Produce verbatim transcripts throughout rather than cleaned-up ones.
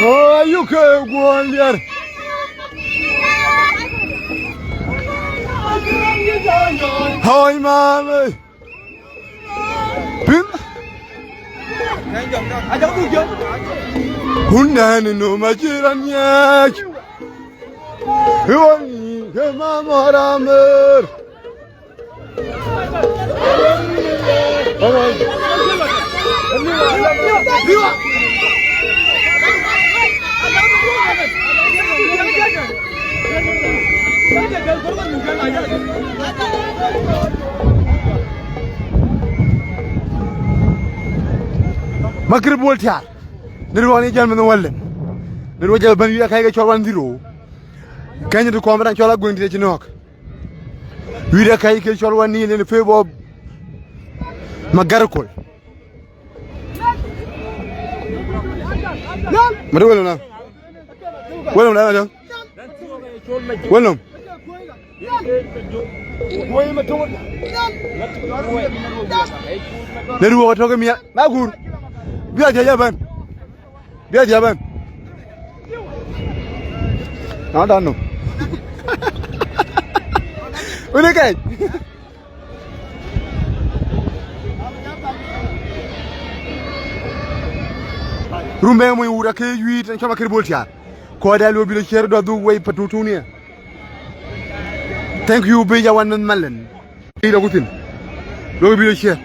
Oh, you can't go on there. Hi, mommy. Pin. Kun dan no ma jiran yek. Hiwani ke ma mora mer. Makir Bol Tiar. Ni ruɔk ni jal min wal. Ni ruɔk jal ban wiya kai ke chol wan zero. Kenya du kom ran chol agweng ti ci nok. Wiya kai ke chol wan ni ne pe bo magarkol. Mari wala na. Wala na. Wala. Ni ruɔk to ke mia. Na gur. Bia dia jaban. Bia dia ban. Na dan no. Uni kai. Rumbe mo yura ke yuit en chama kir boltia. Ko da lo bilo share do du wei patutunia. Thank you, Bija One Min Malen. Ilo kutin. Lo bi lo share.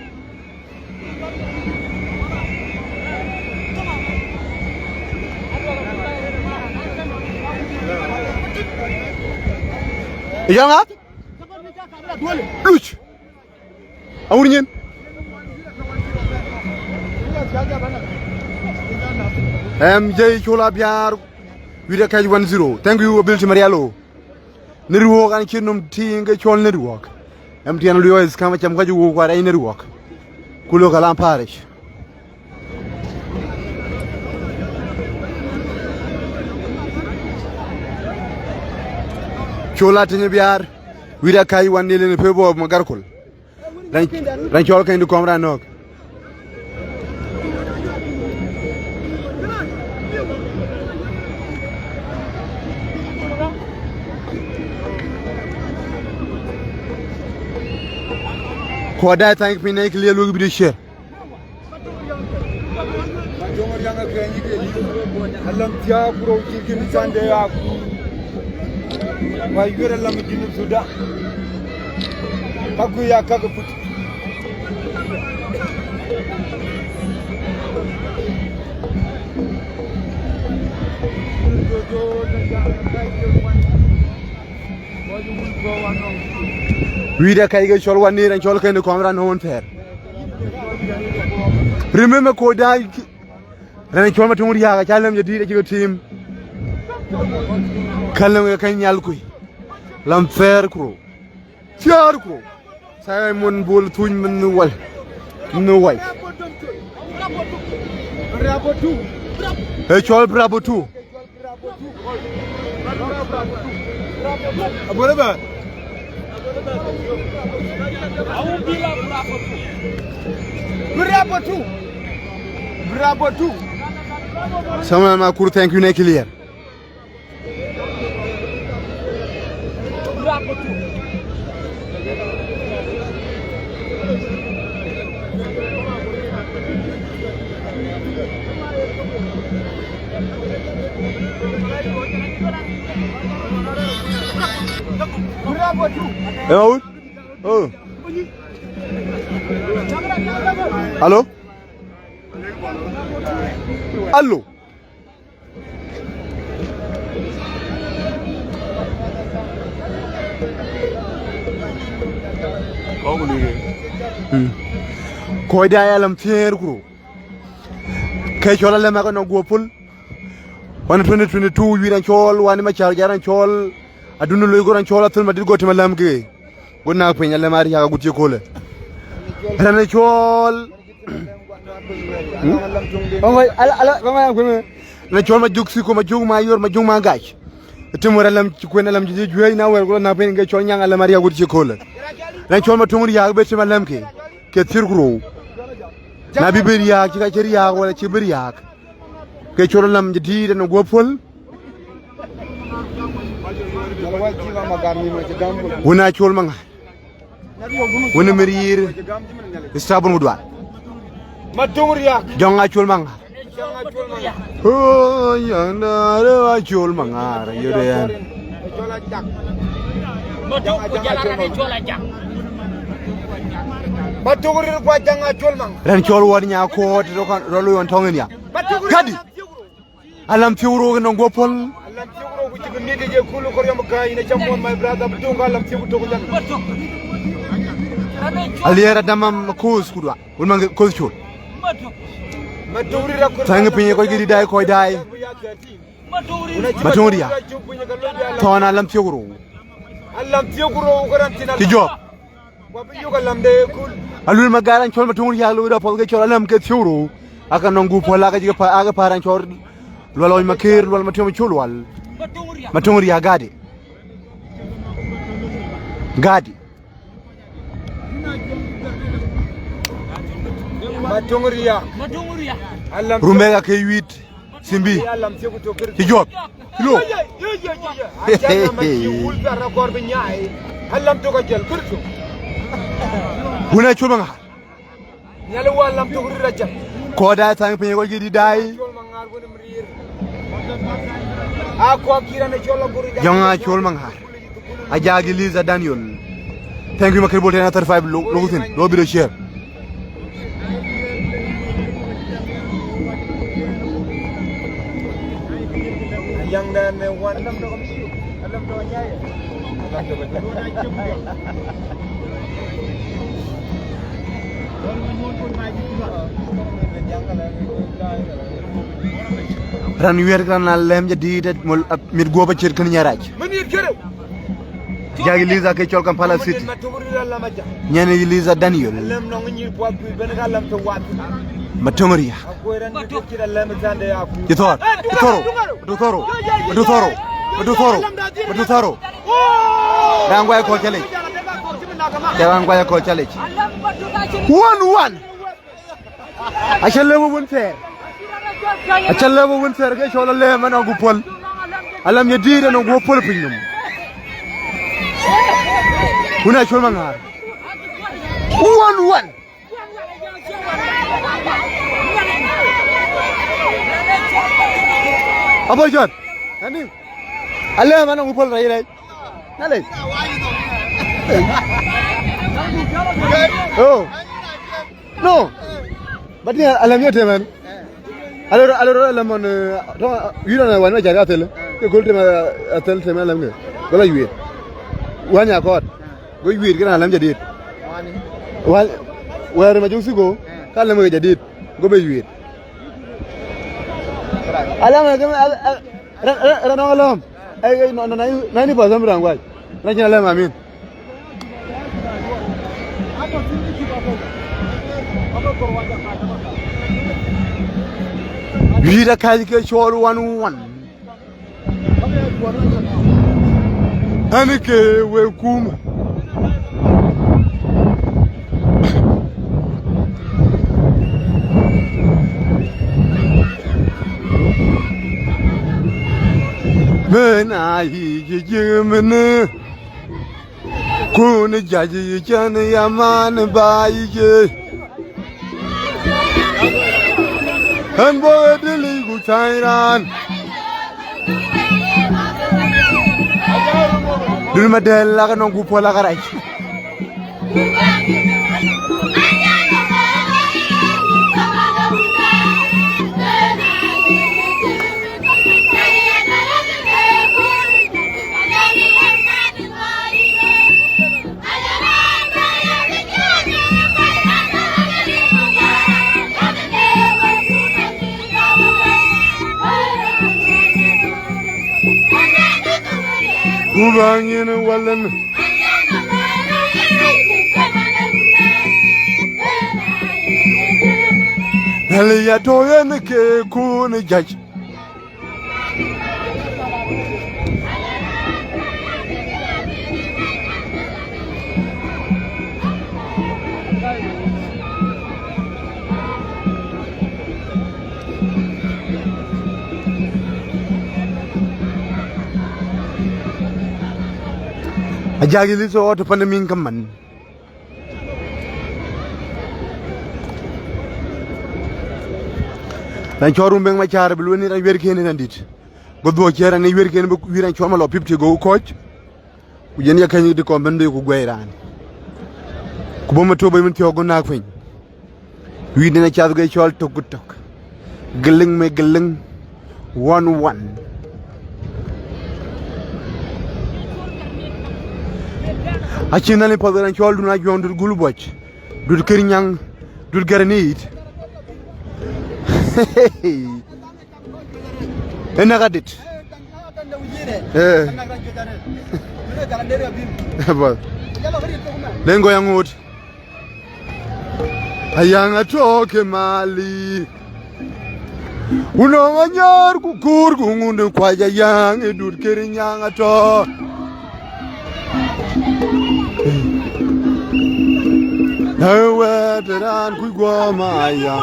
Ijanga? Luch. Awur nyin. M J Chula Biar. Wida kaj one zero. Thank you, Abil Timarialo. Ni ruɔk an cï nɔm tiiŋ ke cɔl ni ruɔk. M T N Luo is kama cam ka ju wuk kuat ai ni ruɔk. Ku lo kalam parish. Col a tiny biar. Wida kai wan ni lin pe bɔ magarkol. Ran, ran cɔl keny du kɔm ran nɔk. Kuɔda thank piny na clear lugi bi de share. Alam tia kuro kikin sande aku. Wa yura lam jinu suda. Kaku ya kaku put. Wida kai ke chol wan ni ran chol kende kɔm ran hon ter. Remember ko da ran chol ma tung riaga cha lem jadi de jigo team. Kalem ke kan nyal kui. Lam fair kuro. Tiar kuro. Simon Bol tuny min nu wal. Min nu wai. E chol Bravo two. Abore ba. Bravo two. Bravo two. Samuel Makur, thank you, ne clear. Ë ŋa wut? Oh. Alo? Alo? Hmm. Kɔc da ya lam thiëër ku rou. Ke cɔl alɛm aka nɔŋ guɔ pul. Wan twenty twenty-two wiir an cɔl, wan ma car jar an cɔl, adun loi gor an cɔl, athul madit go tim alɛm ke. Go nak piny alɛm ariak agut cï kole. Rɛn cɔl. Hmm? Ala, ala, ala, ala, ala, ala, ala, ala, cɔl ma juk siko, ma juk ma yor, ma juk ma gac. Tim wɛr alɛm ci kuen alɛm ci juëc na wɛr go nak piny ke cɔl nyaŋ alɛm ariak agut cï kole. Rɛn cɔl ma tuŋ riak be tim alɛm ke. Ke thiëër ku rou. Na bï bï riääk, cï ka cï riääk, wala cï bï riääk. Ke cɔl lam jadid në guɔ puɔl. Wën a cɔl maŋar. Wën ë miriir. Istabun ku dual. Jɔŋ a cɔl maŋar. Oh, yanda, re wa cɔl maŋar, yode yan. Matuk ku jala rani cɔl ajak. Matuk rir ku ajak a cɔl maŋ. Ran cɔl wɔ nya koot, ro kan, ro lu yon tɔŋ in ya. Matuk rir. Kadi. Alam thiu ro nɔŋ guɔ puɔl. Alam thiu ro ku cik mi de je kulu ko yom ka ina chamon my brother, Matuk alam thiu to ku jan. Alier adamam kus kudwa. Wun maŋ kus cɔl. Matuk rir ku. Thank you, pinye ko gidi dai ko dai. Matuk ria. Thɔn alam thiok rou. Alam thiok rou, ka ram tin alam. Ci jɔp. Wa bi yuk alam de kul. Alul ma garan cɔl Matuk ria lo da pɔl ke cɔl alam ke thiok rou. Aka nɔŋ gup pɔl aka jike pa, aka paran cɔl. Lual ɔny ma ker, lual ma tiom cul wal. Matuk ria gadi. Gadi. Matuk ria. Alam. Rumbek ake yuit. Simbi. Alam thiok to kir. Ci jɔp. Ci lo. Ajan na ma ci wul ta ra kor bi nyaai. Alam to ka jel kir to. Wuna cul maŋar. Nyale wa alam to kir ra jam. Ko da tang pinye ko gidi dai. Cul maŋar wun mrir. A ko kira ne cɔl guru. Jɔŋ a cul maŋar. Ajak Eliza Daniel. Thank you, Makir Bolte, thirty-five lo, lo kusin, lo video share. Ran wiɛt kan alɛm jadid, mol, mit guɔp acir kën nyarac. Ajak Eliza ke cɔl Kampala City. Nyen Eliza Daniel. Matuk ria. Ci thɔɔr. Ci thɔɔr. Matuk thɔɔr. Matuk thɔɔr. Matuk thɔɔr. Matuk thɔɔr. Ran guai kɔc calic. Ran guai kɔc calic. One one. Acä lëu wën thɛɛr. Acä lëu wën thɛɛr ke cɔl alɛm anɔŋ ku puɔl. Alɛm ye dïït anɔŋ ku puɔl piny nɔm. Wun a cɔl maŋar. One one. Abo jɔt. Ani. Alɛm anɔŋ ku puɔl rɛy rɛy. Nale. Oh. No. But ni alam ye temen. Alo, alo, alam on, eh, to, you don't know when we are atel. Ke gol temen, atel temen alam ke. Gola yuir. Wan ya kot. Go yuir kena alam jadid. Wal, wal ma jung sigo. Ka alam ke jadid. Go be yuir. Alam ke, al, al, Ran, ran, ran nɔŋ alam. Ai, ai, no, no, ninety, ninety percent ran guai. Ran cin alam amin. Wïït akac ke cɔl wan wan. Ani ke we kum. Mën a yic jï mënë, kun jac yï cän yaman ba yic. Ɣɛn bɔ̈ ë dël Thany raan. Dun Madɛl la ka nɔŋ ku puɔl la ka rac. Ku bä nyin walën. Hal ya tɔ yen ke kun jac. Ajak yï lith ɣɔt ë pan ë miŋ käman. Raan cɔl Rumbek Macäär bï lueel ni raan wiɛ̈rkiën ë raan dït. Go dhuɔ̈k ciëër raan ë wiɛ̈rkiën bï wiɛ̈r raan cɔl Malɔ fifty go kɔ̈c. Ku yen ya kɛ̈ny dï kɔn bɛ̈n bei ku guɛɛi raan. Ku bɔ̈ matök bei min thiɔ̈k go näk piny. Wïïtden acath ke cɔl tök ku tök. Geliŋ me geliŋ. One one. Acïn Nhialic path raan cɔl Dun Ajuɔŋ Dut Gul Buɔc. Dut Kër Nyaŋ. Dut Gɛrɛnit. Ënë ka dit. Eh. Bas. Lengo ya ŋot. Ayaŋ atɔ ke mali. Uno anyar ku kur ku ŋun kuac Ayaŋ ë Dut Kër Nyaŋ atɔ. Ewe teran ku guɔ ma ya.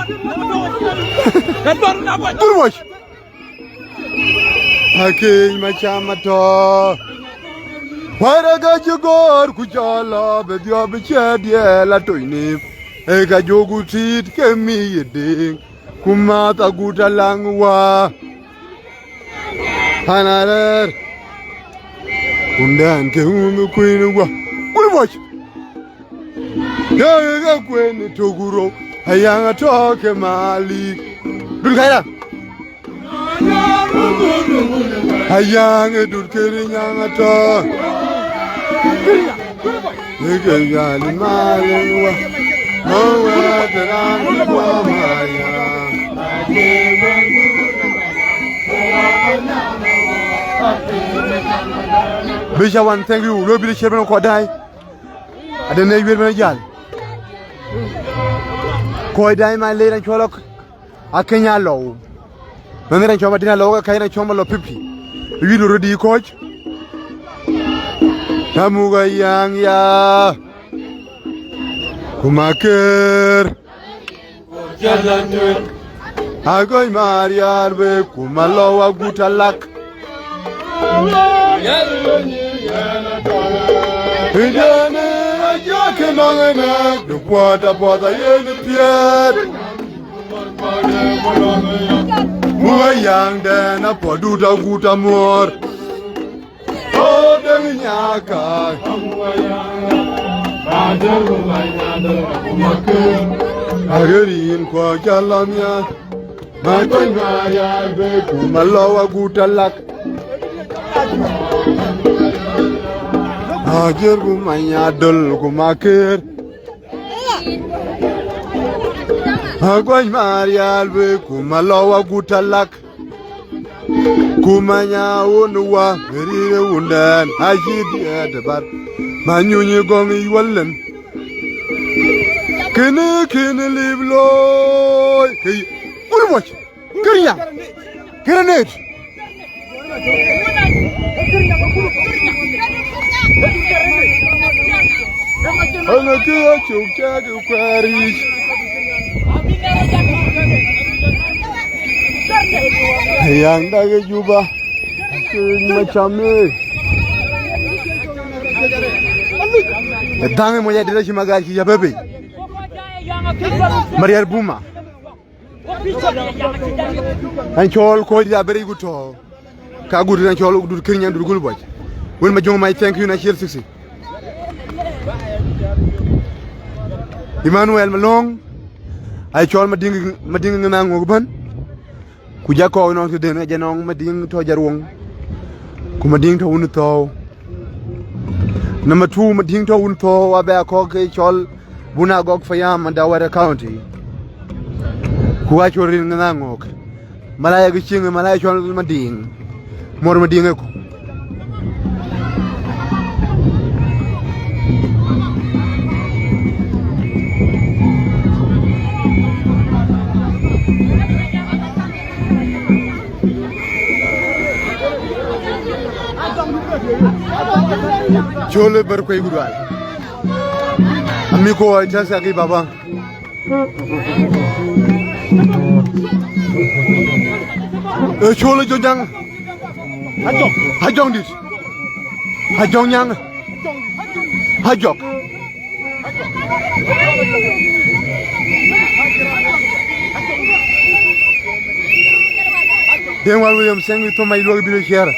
Dur wach. Akëc macam atɔ. Wärë ke cï gɔ̈ɔ̈r ku cɔl lɔ bï dhiɔp bï ciɛ̈t diɛɛl atoi nïïm. Ee ka jɔku tiit ke mi ye deŋ. Ku mäth agut alaŋ wä. An arɛ̈ɛ̈r. Kundɛn ke ŋuŋ kuïn wä. Wun moc. Yöök ke kuën ë tök ku rou, Ayaŋ atɔ ke Malik. Dut kaira. Ayaŋ ë Dut Kër Nyaŋ atɔ. Yeke yali Malik wa. Mo wa te raan ku bɔ ma Ayaŋ. Bishop, one, thank you. Lo bi de chairman ko dai. Ade ne wiɛ̈r bɛ̈n jäl. Kɔc dai ma le raan cɔl Akeny Alɔu. Mɛnh raan cɔl Madin Alɔu, ka kany raan cɔl Malɔ fifty. Wiɛ̈r röt dï kɔc. Amuk Ayaŋ ya. Ku Makër. Agɔny Marial be ku Malɔ agut alak. Ijeni ajak nɔŋ enak, du puɔt apuɔth ayen piɛth. Muk Ayaŋ dɛn apuɔth dut agut amuɔɔr. Aɣerin kuɔ ca lɔ nhial, ma kony ma ya be ku Malɔ agut alak. Ajer ku ma nya döl ku Makër. Aguany Marial be ku Malɔ agut alak. Ku manya wun wa, rire wunden, aci diɛt bar. Ma nyunyi gɔŋ iwalen. Kini, kini lip looi. Kei, kul moc. Kirinya. Kiri net. Ënë kë acuk cɛk ë kuɛɛr yic. Ayaŋ dak ë Juba. Piny macam ë. Ë dhaŋ ë moc adït acï Magar cï ya bɛ̈ bei. Mariar Buma. An cɔɔl kɔc dït abëri ku tɔ̈. Ka gut an cɔɔl dut kër nyan dut gul bɔc. Wën ma jɔŋ mac thank you na ciel sixty. Emmanuel Malɔŋ. Ai cɔɔl Madiŋ, Madiŋ ŋina ŋok bän. Ku ja kɔɔk nɔŋ tëden, ja nɔŋ Madiŋ tɔ̈ ja ruɔŋ. Ku Madiŋ tɔ̈ wun thɔɔu. Number two, Madiŋ tɔ̈ wun thɔɔu, abɛ akɔɔk ke cɔl Buna Gɔk Payam, Mandawet County. Ku acɔl rin ŋina ŋok. Malaya ke cieŋ, malaya cɔl Madiŋ. Mor Madiŋ eku. Cɔl ë bär kuec ku dual. Ami ko ai tɛ̈ thɛk ë baba. Ë cɔl ë jɔ jaŋ. Ajɔŋ. Ajɔŋ dït. Ajɔŋ nyaŋ. Ajɔk. Deŋ Wal William, thank you so much, luɔk bï share.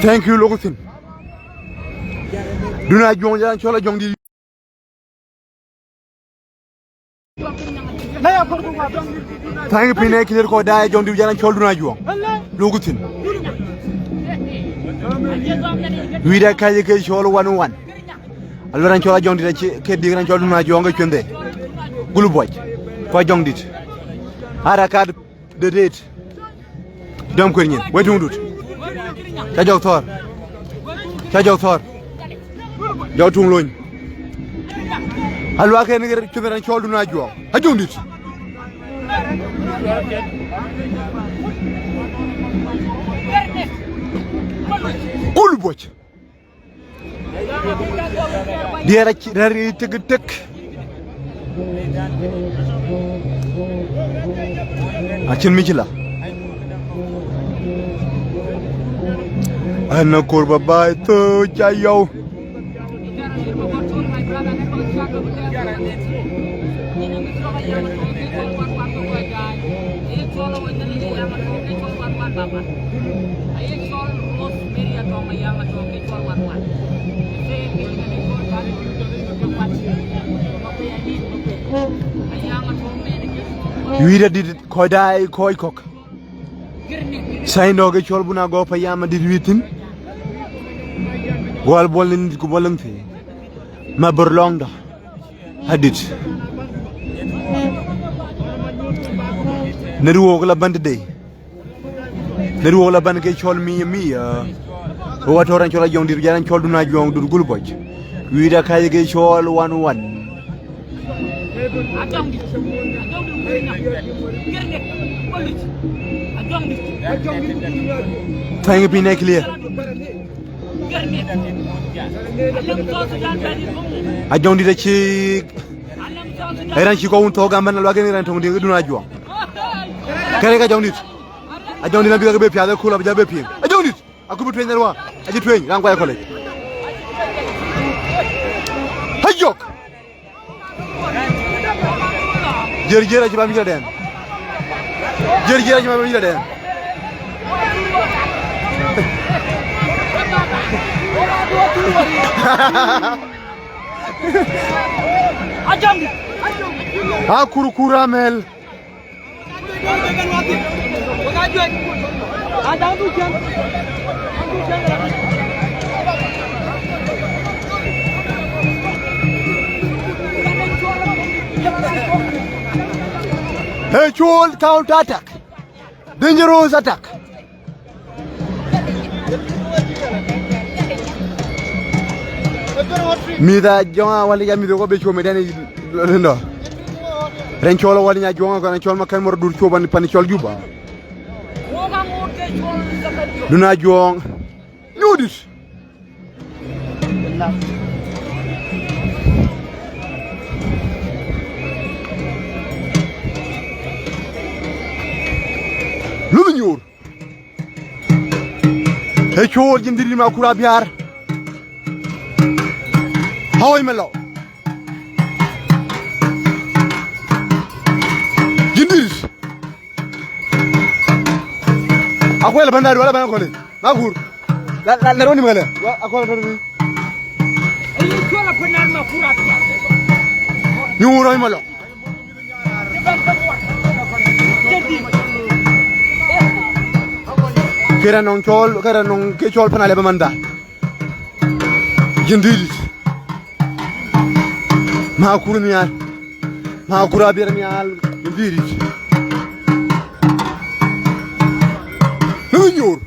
Thank you, Lokusin. Duna Juɔŋ, Jalan Chola Juɔŋ di. Thank you, Pine, clear ko da, Juɔŋ di Jalan Chol Duna Juɔŋ. Lokusin. Wida kaje ke Chol one one. Alwera Chol Juɔŋ di ke di Jalan Chol Duna Juɔŋ ke chwende. Gulu boy. Ko Juɔŋ di. Ara kad. Dëdëët. Dɔm kuer nyin. Wek tuŋ dut. Ca jɔk thɔɔr. Ca jɔk thɔɔr. Jɔk tuŋ lony. Aluak en ɣer cuth ran cɔl Duna Juɔŋ. Ajuŋ dit. Kul buɔc. Diɛɛr rɛ̈ɛ̈r yic tëk tëk. Acïn mïcïla. An, akoor baba thööc ca yɔu. Wïït adït kɔc daai kɔc kɔ̈k. Thaindɔ̈ ke cɔl Buna Gɔ̈k Payam adït wïït thïn. Guɔl buɔl nïn dït ku buɔl lëŋ thïn. Ma bär lɔŋdä adït. Në ruɔ̈ɔ̈k la bän tëde. Në ruɔ̈ɔ̈k la bän ke cɔl mi mi. Wok atɔ̈ rɛn cɔl Ajɔŋdït, jɔ rɛn cɔl Duna Juɔŋ dut gul bɔc. Wïït akac ke cɔl wan wan. Thank you, piny ë clear. Ajɔŋdït acï, ë rɛn cï kɔ̈u thɔ̈k gam bän luak en rɛn töŋ dï Duna Juɔŋ. Kërë ka Ajɔŋdït. Ajɔŋdït na bï ka ke bï piath ë kul abï ja bï piŋ. Ajɔŋdït. Aku bï tueny ë ruɔ̈ɔ̈k. Acï tueny, raan kuai kɔlec. Ajɔk. Jiër, jiër acï bä mïcï dɛn. Jiër, jiër acï bä mïcï dɛn. Akur, kur amɛl. Hey, Chol, counter attack. Dangerous attack. Mïth Ajɔŋ Awäl ya mïth kɔ be cuɔ me dɛn lëndɔ. Rɛn cɔl Awäl nya Juɔŋ kɔn cɔl ma kɛn mɔr dur cuɔ ban pan cɔl Juba. Duna Juɔŋ. Nyodit. Luth nyuur. Ee cool jin dït ma kura biar. Hawai me lɔ. Jin dït. Akuɛl bɛ̈n dai duɔl bɛ̈n akɔ̈l. Ma kur. La, la, la roni mɛlɛ. Wa, akɔ̈l bɛ̈n roni. Nyuur rɔi me lɔ. Kërɛ nɔŋ cɔɔl, kërɛ nɔŋ ke cɔɔl pɛn alɛ bɛ man dha. Jin dït. Ma kur nhial. Ma kur abiɛr nhial. Jin dït. Lu nyuur.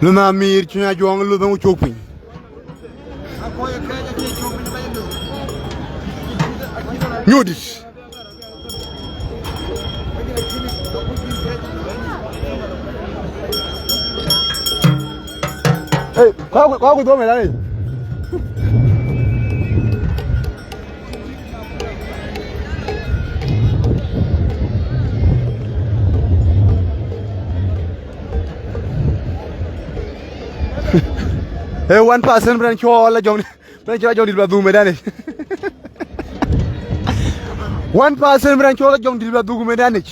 Luth Amir cuny Ajuɔŋ, luth eŋö cök piny. Nyodït. Hey, kɔc, kɔc, kɔc, kɔc, kɔc, Ee, one percent bï raan cɔɔl Ajuɔŋ, bï raan cɔɔl Ajuɔŋdït ba dhuk medanic. One percent bï raan cɔɔl Ajuɔŋdït ba dhuk medanic.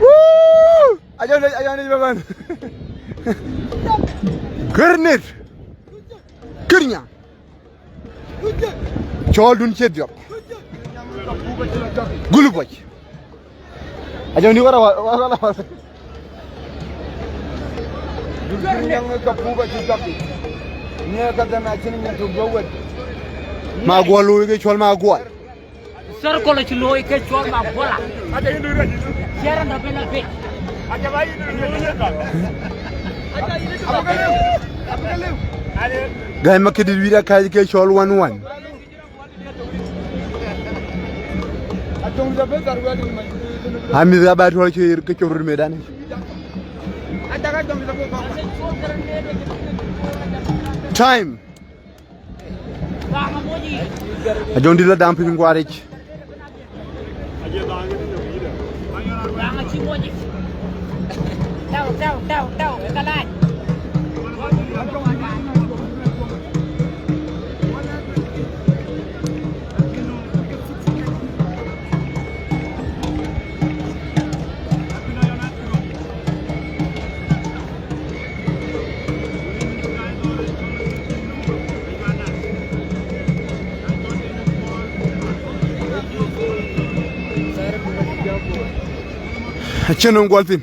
Woo! Ajuɔŋdït, Ajuɔŋdït ba bɛ̈n. Kër nit. Kër nya. Cɔɔldun cie dhiɔp. Gulu bɔc. Ajuɔŋdït wara, wara, wara. Ma guɔl looi ke cɔl ma guɔl. Circle cï looi ke cɔl ma guɔl a. Ciɛɛr ënda ben a pec. Gäi ma këdït wït akac ke cɔl wan wan. Amïth aba tuɔl cï ke cop röt medanic. Time. Ajuɔŋdït la dam piny guaric. Acïn nɔm guɔl thïn.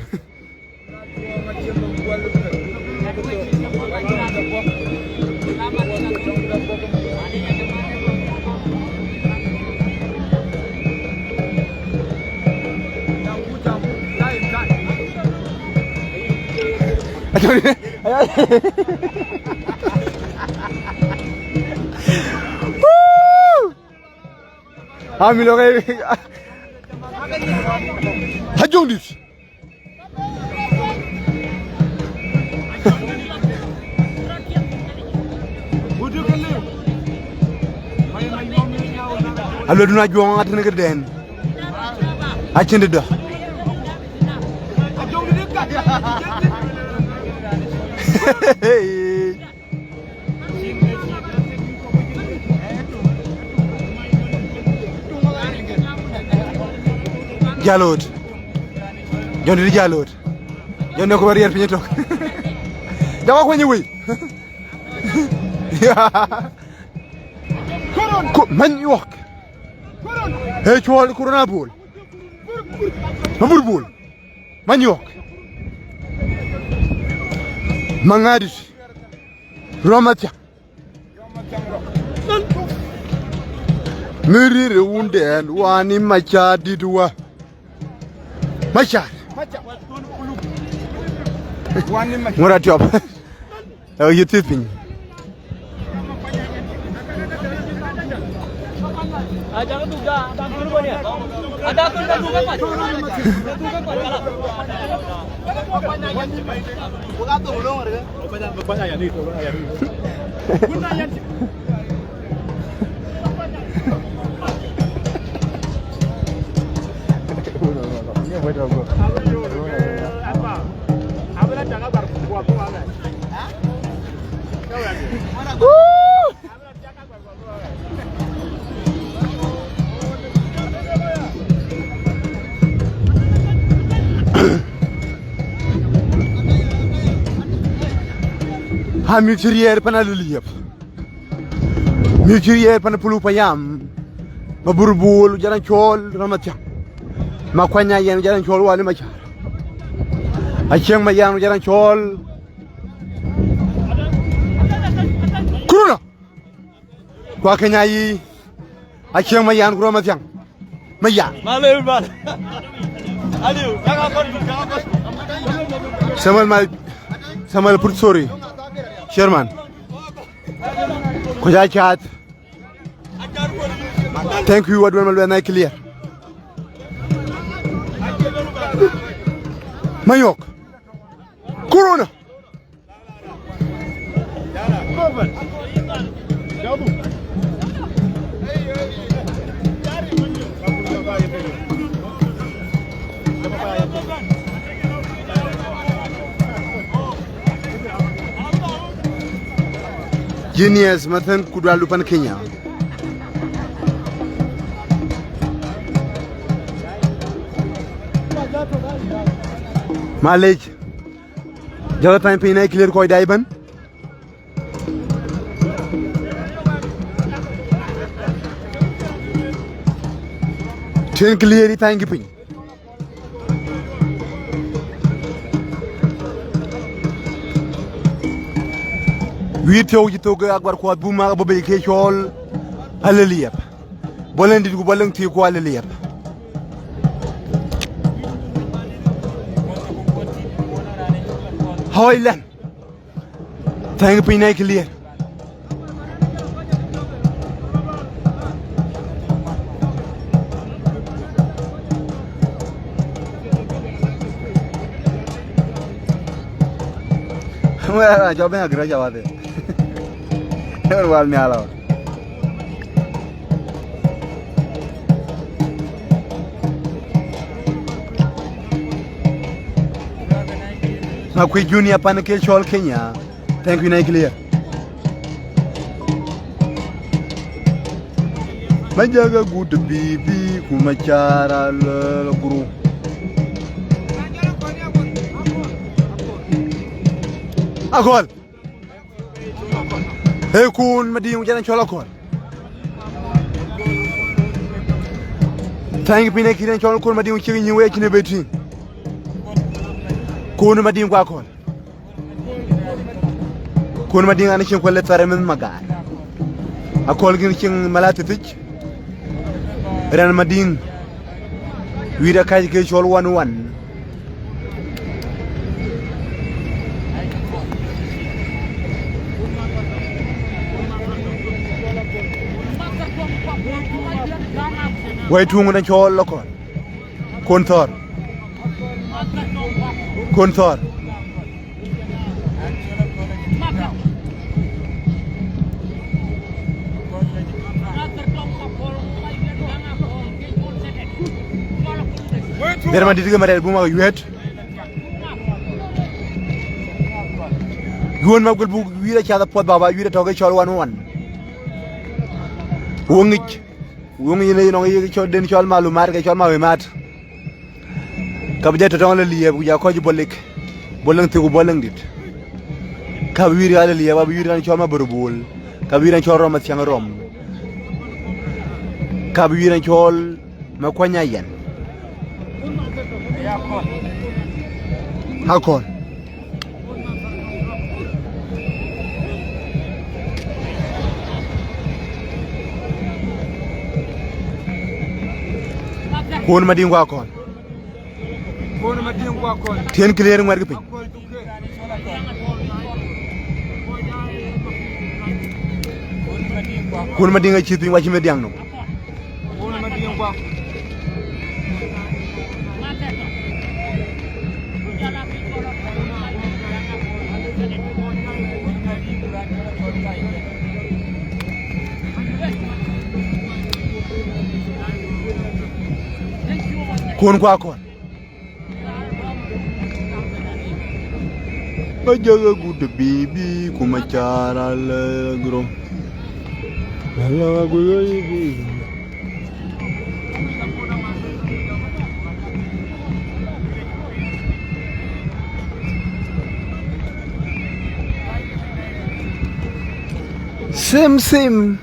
Woo! Ami lo kai. Ajuɔŋdït. Aluɔ̈tdun Ajuɔŋ atënë këden. Acïn dë dɔ̈. Jalot. Jɔn dït jalot. Jɔn ne ku bä riɛɛr piny tök. Jɔk akuany wei. Ku many yuɔk. Ee cuɔl corona bol. Mabur bol. Manyuɔk. Maŋadït. Rɔm athiak. Mirir wundɛn wani Macar dït wa. Macar. Ŋur atiɔp. Ee, yï thith piny. Aa, mïth cï riɛɛr pan aliliëp. Mïth cï riɛɛr pan pulu payam. Ma Burbuul jɔt an cɔɔl Ramathiaŋ. Ma Kuany Ayen jɔt an cɔɔl Wali Macär. Aciëŋ ma yan jɔt an cɔɔl Kuruna. Ku Akeny Ayi, Aciëŋ ma yan ku Ramathiaŋ. Ma yan. Malë, malë. Aliu, kaka kɔn, kaka kɔn. Samuel, my, Samuel, put sorry. Chairman. Ku ja chat. Thank you, Adwan Malwen, I clear. Mayok. Kuruna. Genius, mathan ku dual du pan Kenya. Malec. Jɔl thany piny na clear kɔc dai bän. Tien clear thany ki piny. Wïïr thiɔ̈u cï thok ke Agbar Kuɔth bum mak abï bei ke cɔɔl Aliliɛp. Bɔ̈ lëŋ dït ku bɔ̈ lëŋ thiëk ku Aliliɛp. Hɔi lɛn. Thank piny na clear. Wala jɔ ben agre jɔ wade. Ewal wal miala. Makuei Junior pan ke cɔl Kenya. Thank you, na clear. Majaga good bibi kuma cara lel guru. Akol. Hey, kun Madiŋ jana cɔl Akol. Thank you, pine kiren cɔl kun Madiŋ cï nyi we cï ne beti. Kun Madiŋ kwa Akol. Kun Madiŋ an cieŋ kuɛl thare min magar. Akol gin cieŋ malati thic. Ran Madiŋ. Wïïr akac ke cɔl wan wan. Wai tuŋ na cɔl lokɔn. Kun thɔɔr. Kun thɔɔr. Biɛr Madït ke Madɛɛr buk mak yuet. Yuön ma gul buk wïïr acath apuɔth baba wïïr atɔ̈ ke cɔl wan wan. Wöŋic. Wöŋ yen ë nɔŋ ye cɔl den cɔl malumat ke cɔl mawimat. Ka bï jɔ tɔ̈ tɔŋ Aliliɛp ku ja kɔc bɔlik. Bɔlëŋ thiëk ku bɔlëŋ dït. Ka bï wïïr Aliliɛp, abï wïïr raan cɔl Mabor Bul. Ka bï wïïr raan cɔl Rɔm Athiäŋ Rɔm. Ka bï wïïr raan cɔl Makuany Ayen. Akɔl. Kun Madiŋ ku Akɔl. Kun Madiŋ ku Akɔl. Tien clear ŋuɛt ke piny. Akɔl duke. Kun Madiŋ acï piny, wacï Madiŋ nɔm. Kun kua kɔn. Ba jɔk agut bibi ku macar alegro. Ala agut bibi. Same, same.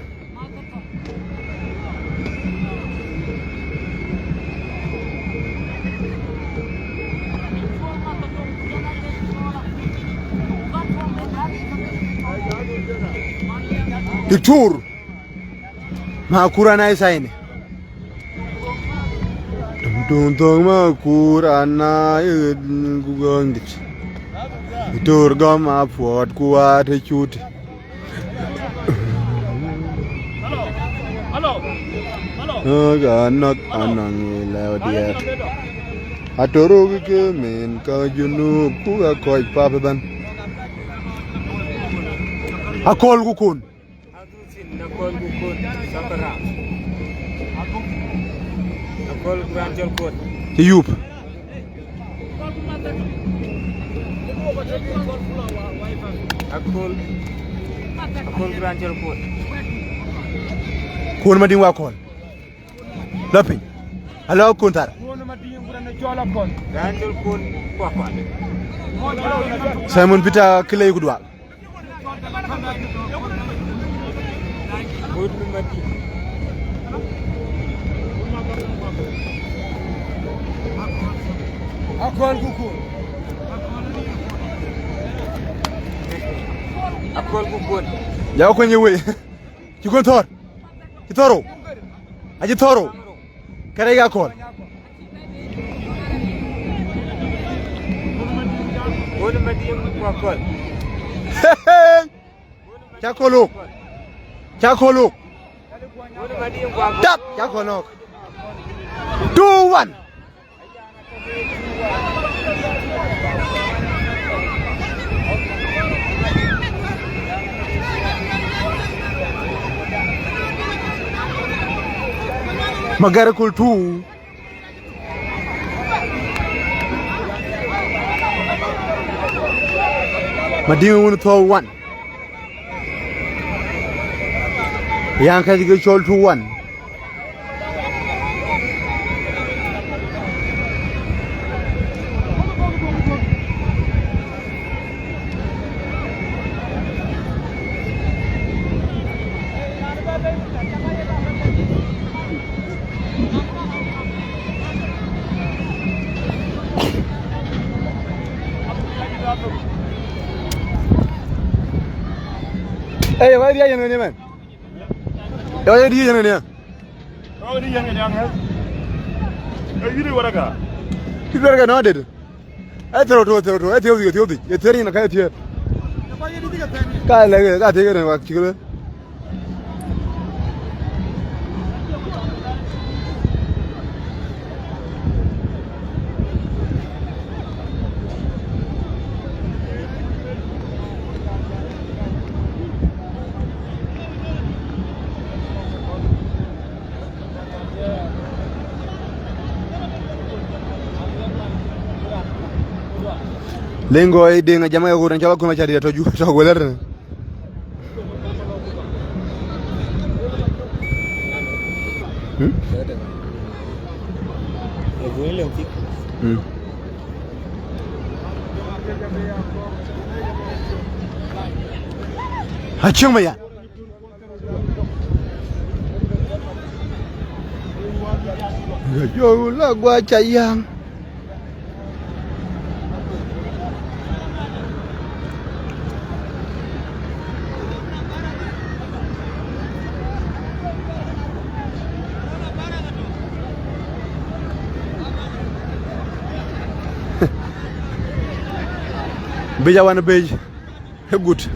Diktur, ma kura na isaini. Tum tum thok ma kura na, eh, gugondit. Diktur gɔm apuɔt ku wa te cut. Ëë, ka nɔk anɔŋ ë lɛ̈u diɛɛr. Atoruk ke min ka Junub ku ka kɔc pap ëbɛ̈n. Aköl ku kun. Aköl ku kun, Sakara. Aköl ku raan cɔl Kuɔt. Cï yup. Aköl, aköl ku raan cɔl Kuɔt. Kun Madiŋ wa kɔn. Lɔ piny. Alɔ kun thar. Raan cɔl Kuɔt Kuakua. Simon Peter Kilei ku dual. Aköl ku kun. Aköl ku kun. Ya kony wei. Ci kun thor. Ci thoro. Aci thoro. Kare ya kɔn. Wun Madiŋ ku Aköl. Ca kɔn lok. Ca kɔn lok. Wun Madiŋ ku Aköl. Tap, ca kɔn lok. Two one. Magar Kul two. Madiŋ wun thou one. Yan ka jige chol two one. Ey, wai dia yen ni men. Ey, wai dia yen ni. Ey, wai dia yen ni. Ey, wiri waraka. Wiri waraka no dede. Ë thërou tök, ë thërou tök, ë thiëëu dhïc, ë thiëëu dhïc, ë thiëër nyin ka ë thiëër. Ka lɛ̈k, ka thiëëc kënë wak cï ke lueel. Lengo ë Deŋ ajam ë ɣöt, cɔl akuma cä dït atɔ̈ ju, tɔ̈ wël ëtënë. Hmm? Hmm. Acïŋ me ya. Jɔu la guac ca yäŋ. Bec awan bec. Ë gut.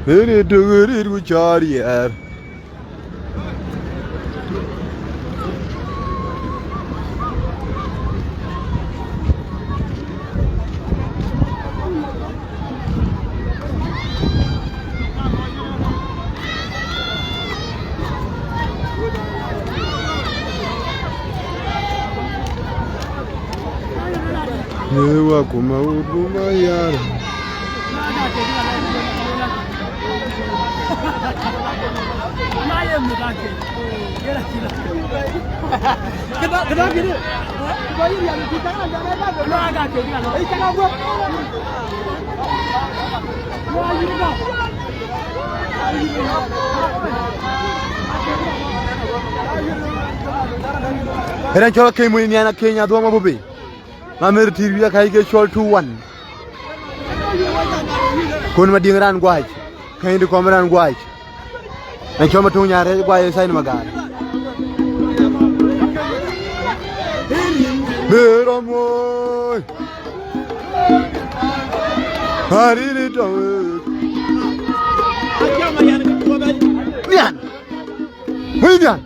Ënë tök rit ku cɔɔr yɛɛr. Ni wa kuma huduma yar. Ënë cɔl Akeny Muny Nhian Akeny Adhuɔm abï bei. Mamer tïr wiɛ̈ ka ke cɔl two one. Kun Madiŋ raan guac. Kɛ̈ny de kɔm raan guac. Ënë cɔl Matuŋ Nyarɛc guac ë Said Magar. Bï rɔm woi. Arïn ë tɔ̈ wek. Nhian. Woi Nhian.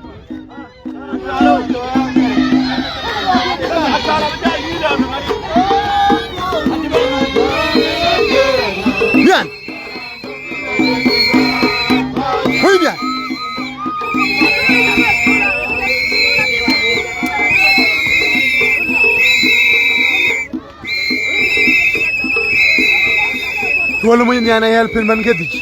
Nhian. Woi Nhian. Tuɔl Muny Nhian ayɛl piny man ke dhïc.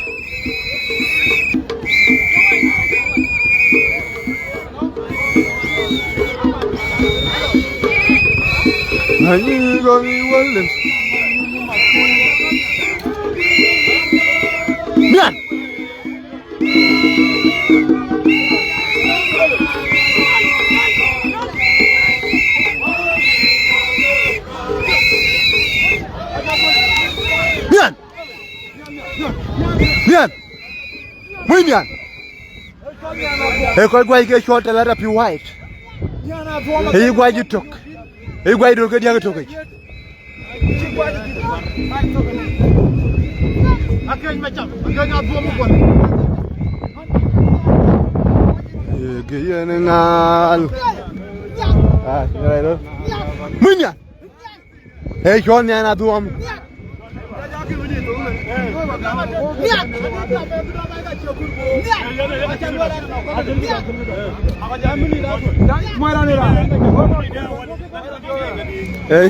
Anyi gɔŋ iwɔl. Nhian. Nhian. Nhian. Muny Nhian. Ee kɔc guac ke cɔl Talata P White. Ee yï guac yï tök. Ee yï guac döl ke diäk ë tök yic. Ee, ke yen ŋaal. Ah, right. Muny Nhian. Ee cɔl Nhian Adhuɔm. Ee.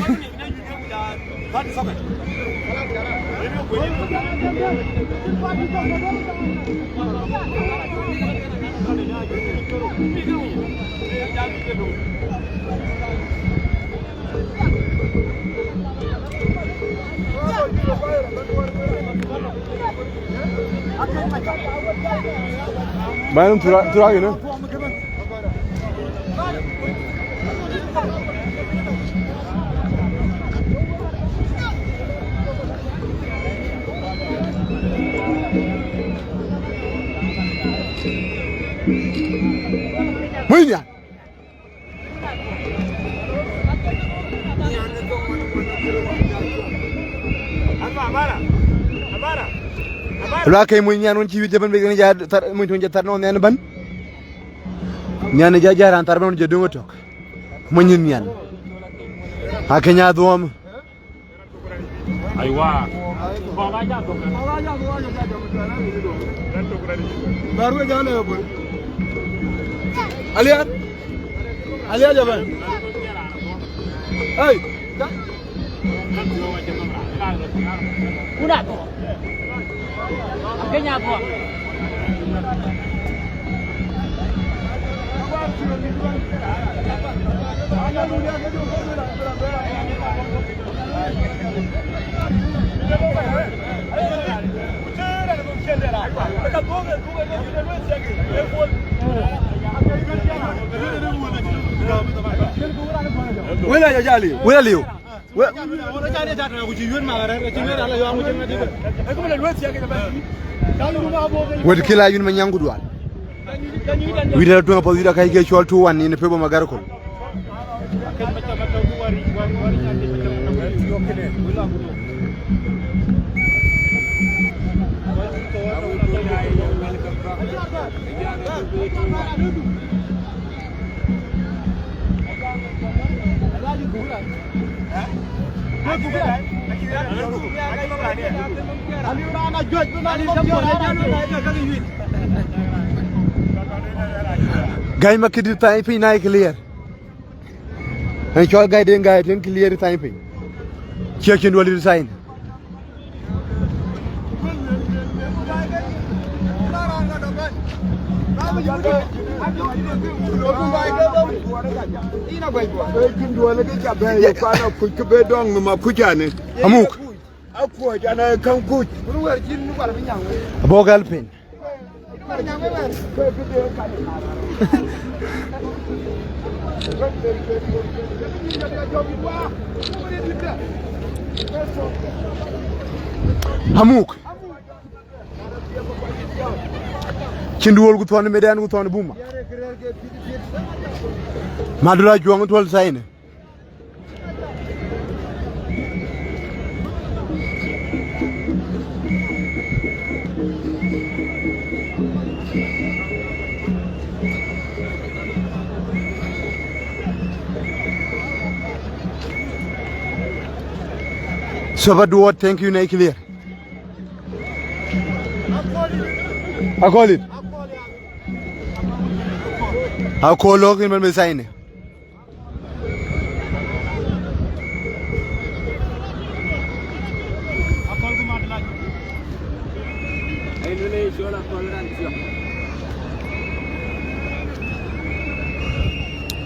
Bana tura, tura gini. Munya. Lɔ Akeny Muny Nhian wën cï wic jëbën bï kën ja thar, Muny Tuny ja thar nɔn nhian bën. Nhian ja ja raan thar bën wën jë döŋ ëtök. Muny Nhian. Akeny Adhuɔm. Aywa. Aliat. Aliat jaban. Hey. Kuna. Akeny Adhuɔm. Wël aja jali. Wël aliu. Wël. Wët kï la yun ma nyaŋ ku dual. Wït ë tueŋ apath wït akäc ke cɔl two one yen ë pep ë magar kol. Gäi Makidït thany piny na ye clear. Ɣɛn cɔl gäi den gäi tën clear thany piny. Ciɛk cïn duɔl dït thany. Amuk. Akuɔc an, ee käŋ kuc. Abɔ̈ gäl piny. Amuk. Cïn duɔl ku thɔn ë medɛn ku thɔn ë buma. Madura juɔŋ tuɔl thaini. Soba Duot, thank you, na ye clear. Akɔl dït. Akɔl lɔ̈k yïn man bï thaini.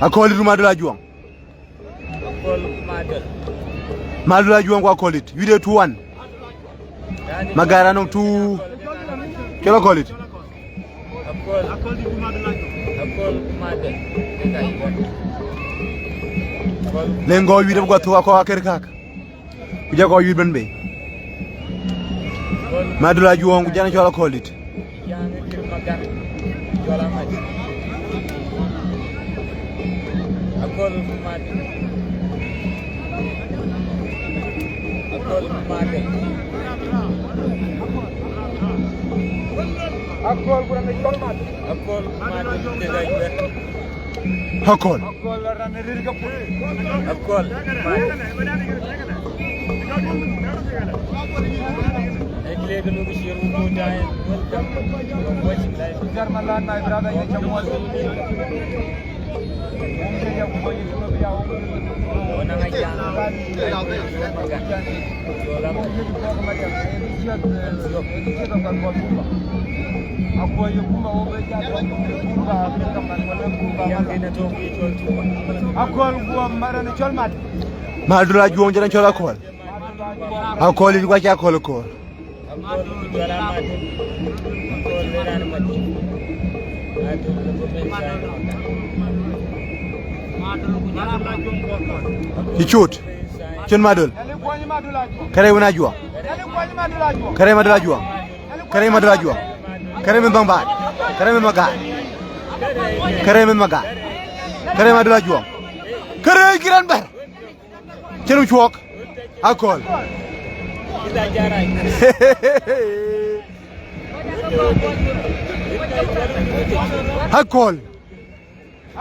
Akɔl dït Madula Juɔŋ. Madula Juɔŋ ku Akɔl dït. Wide two one. Magara nɔŋ two. Cɔl Akɔl dït. Leŋ gɔ̈ɔ̈r wït abï guɔ thök akɔ̈k aker kak. Ku jɔ kɔc wït bɛ̈n bei. Madula Juɔŋ ku jana cɔl Akɔl dït. Akɔl ku raan ë cɔl Mat. Akɔl ku Mat. Akɔl. Akɔl. Welcome. German land, my brother, you come on. Akɔl guɔ maran cɔl Mat. Madura Juɔŋ jana cɔl Akɔl. Akɔl ic wac Akɔl koor. Icut. Cïn Madul. Kërɛi wën ajuɔk. Kërɛi Madul ajuɔk. Kërɛi Madul ajuɔk. Kërɛi Madul ajuɔk. Kërɛi meth bäŋ baai. Kërɛi meth magaar. Kërɛi meth magaar. Kërɛi Madul ajuɔk. Kërɛi kï raan bɛ̈r. Cïn cuɔk. Akɔl. Akɔl.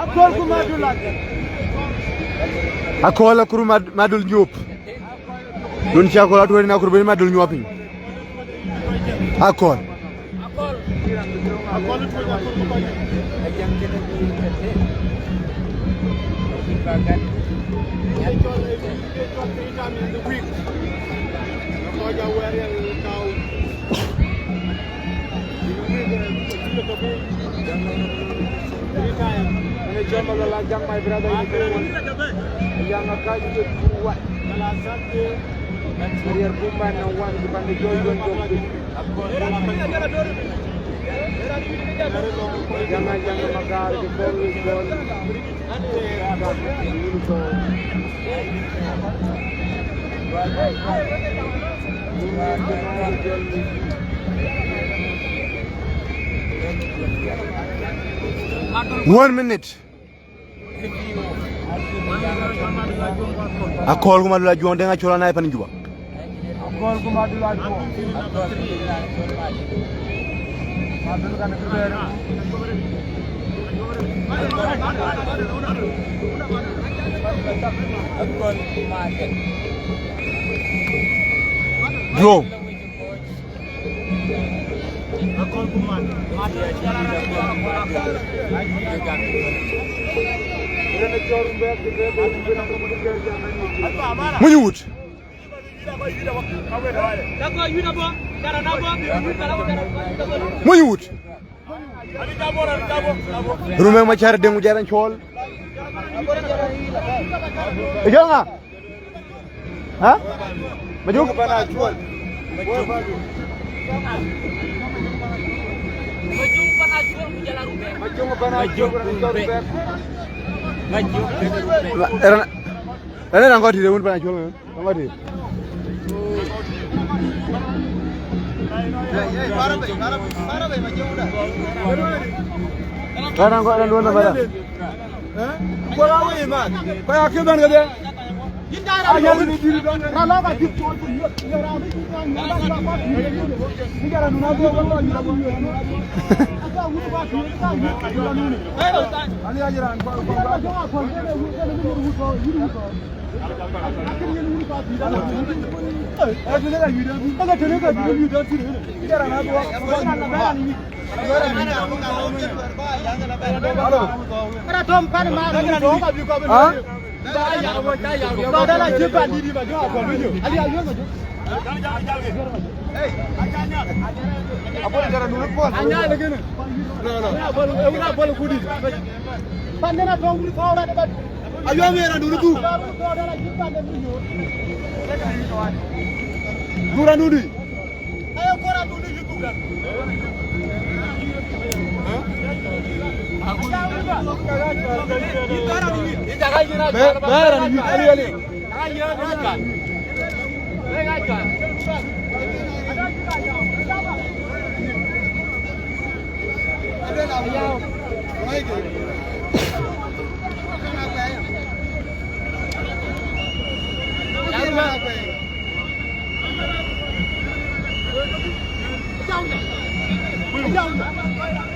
Akɔl ku Madul ajuɔk. Akɔl akuru Mad-, Madul nyuɔp. Dun cï Akɔl atuɔ̈ɔ̈r yen akuru bï Madul nyuɔp piny. Akɔl. One minute. Akɔl ku Madul ajuɔŋ, Deŋ Acol anai pan Juba. Akɔl ku Madul ajuɔŋ. Yo. Munyuut. Munyuut. Rume Machar deng ujaran chol. Ejanga. Ha? Majuk? Majuk. Era, era nangoti de un pana chol. Nangoti. Era nangoti de un pana. Ha? Ayuang era duni tu. Dura duni. Bera ni ali ali.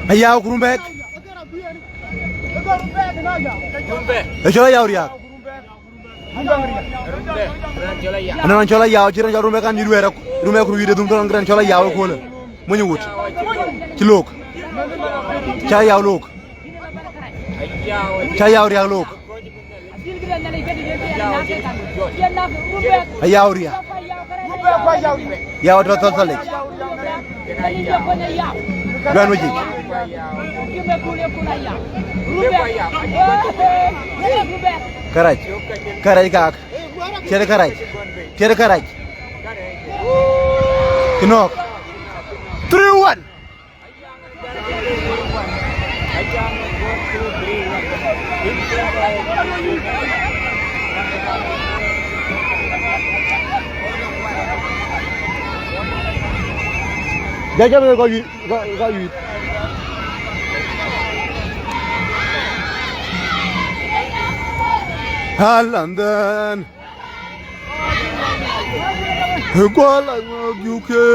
Ayaw Kurumbek. Ecol Ayaw Riak. Ënɔn cɔl Ayaw, cï rɛn cɔl Rumbek kan yït wɛɛr, Rumbek ku wïït ë dhum tɔn, rɛn cɔl Ayaw ëköölë. Mony wut. Cï look. Cï Ayaw look. Cï Ayaw Riak look. Ayaw Riak. Yaw tɔ̈ thɔl thalic. Luɛn wec yic. Kërac. Kërac kak. Tiɛt kërac. Tiɛt kërac. Kë nɔ̈k. Three one. Jajam ko yu ko ko yu. Hal and then. Guala ngok yuke.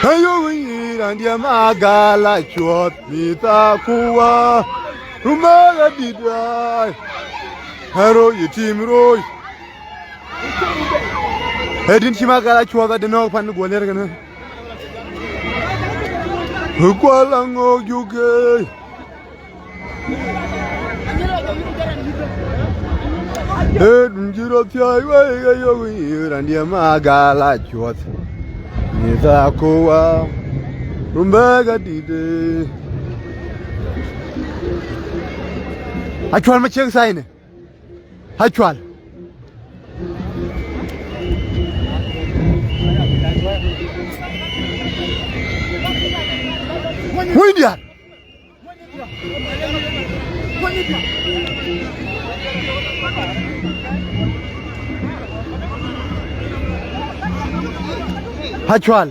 Ayo wi randia magala chuot mi ta kuwa. Rumaga didai. Hero yitim roi. Edin chima gala chuot adinok pan guoler gana. Guala ngok yuke. Ee, dun cï rɔt thiɔ̈i wei ke yök yï randï ma gal acuɔth. Ni tha ku wa, Rumbek adït. Acuɔl ma ciëŋ thaine. Acuɔl. Wëny diäär. Acual.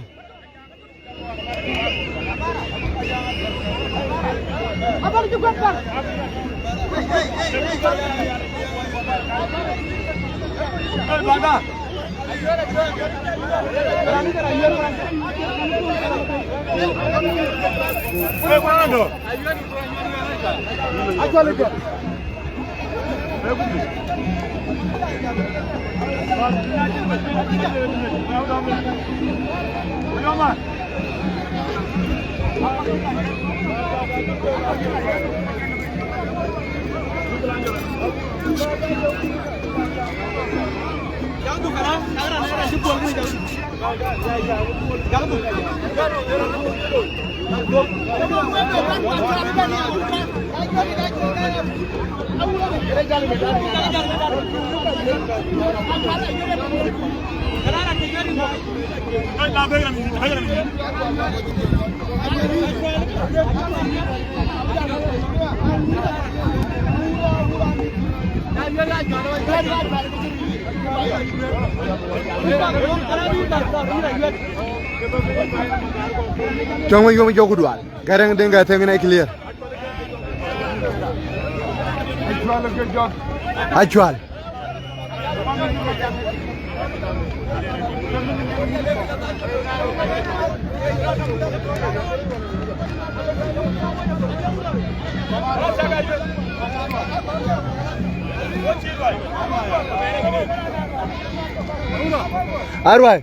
Cɔŋ wec yom jɔku dual. Garang deng ga theng na clear. Acual. Arwai.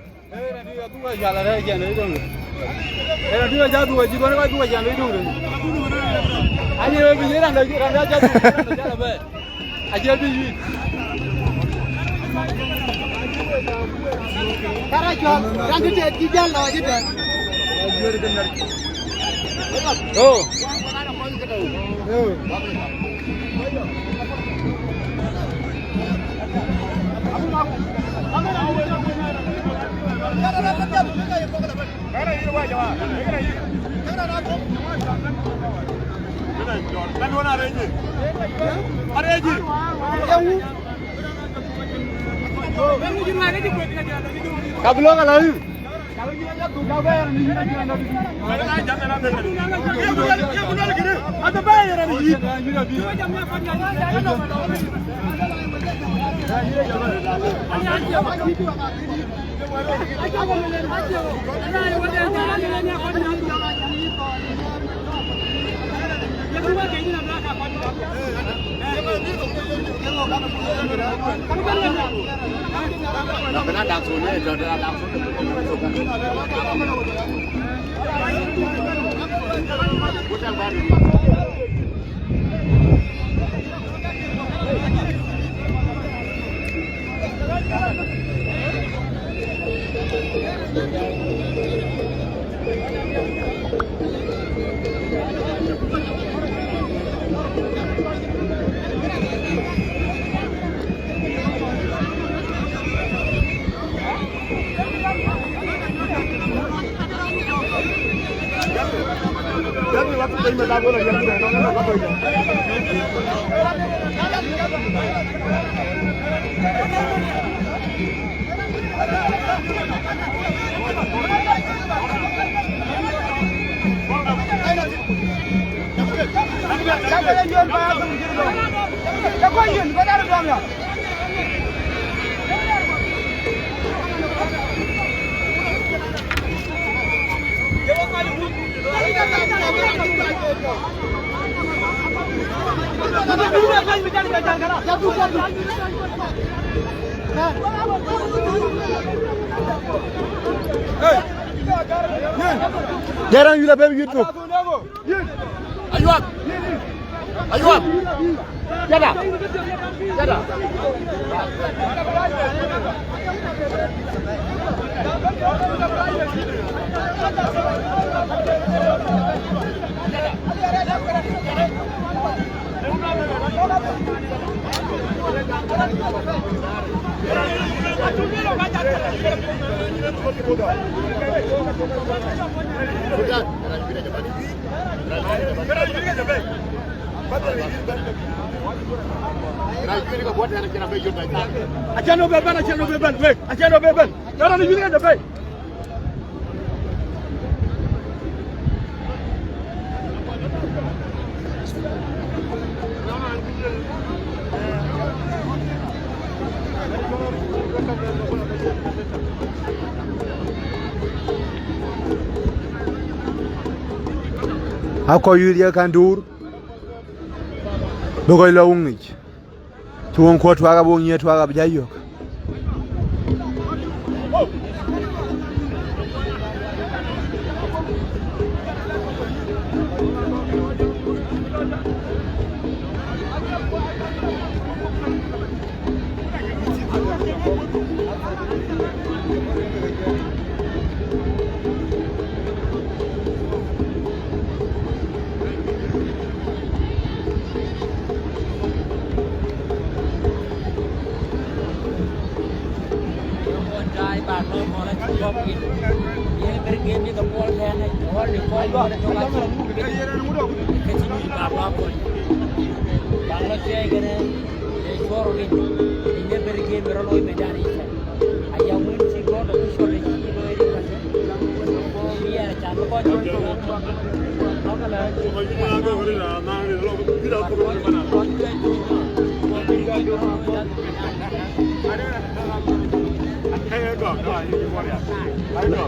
Acie bï yï. Kara cɔl, raan të tɛ̈t cï jäl lɔ cï tɛ̈t. Oh. Oh. Ka bï lɔ̈k alathïn. Hey! Jarang, you love baby, you too. Ayuak! Ayuak! Jada! Jada! Acan no be ben, acan no be ben, wek, acan no be ben. Yara ni yirga da bai. Akɔc yuth ye kan duur, bï kɔc lɔ wuŋic. Cï wëŋ kuɔ̈t tuak abï wëŋ nyiëë tuak abï jai yök.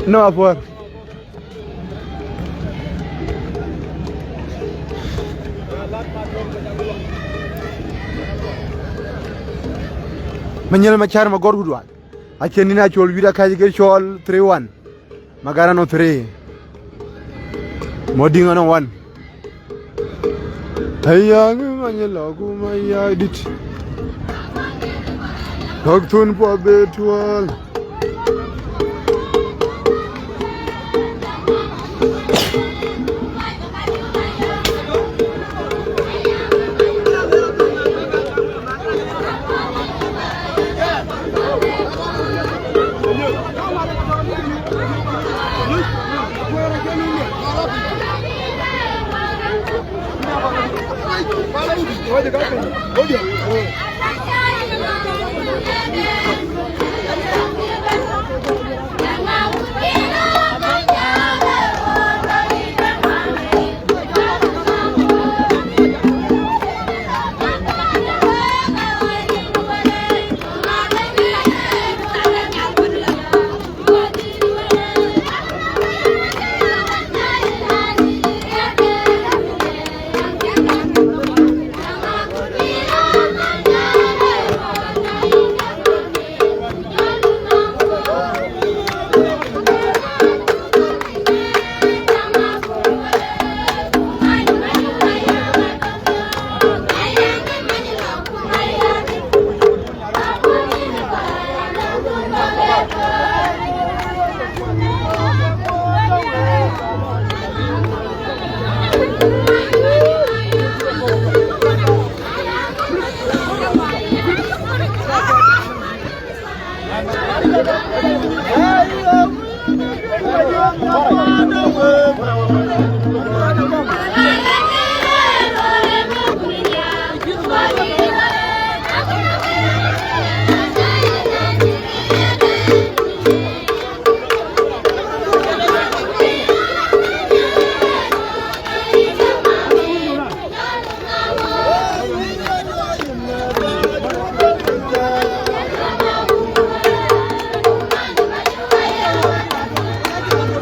No, apuɔ̈r. Manyel Machar Magɔr Gudwal. Acïn nïn acol wït akac ke cɔl three one. Magara no three. Modiŋ anɔ one. Ayaŋ many lɔ ku ma ya dit. Lɔk thun puɔ be tuɔl.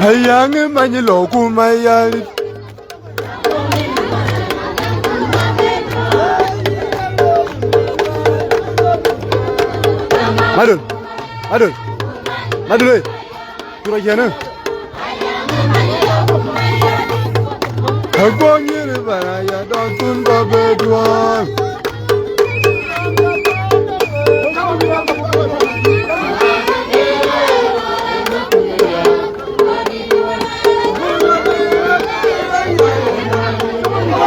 Ayaŋ many lɔ ku ma ya dit. Madol, Madol, Madol, eh. Kura jene. Ago nyiri bara ya dɔn tun ba be duan.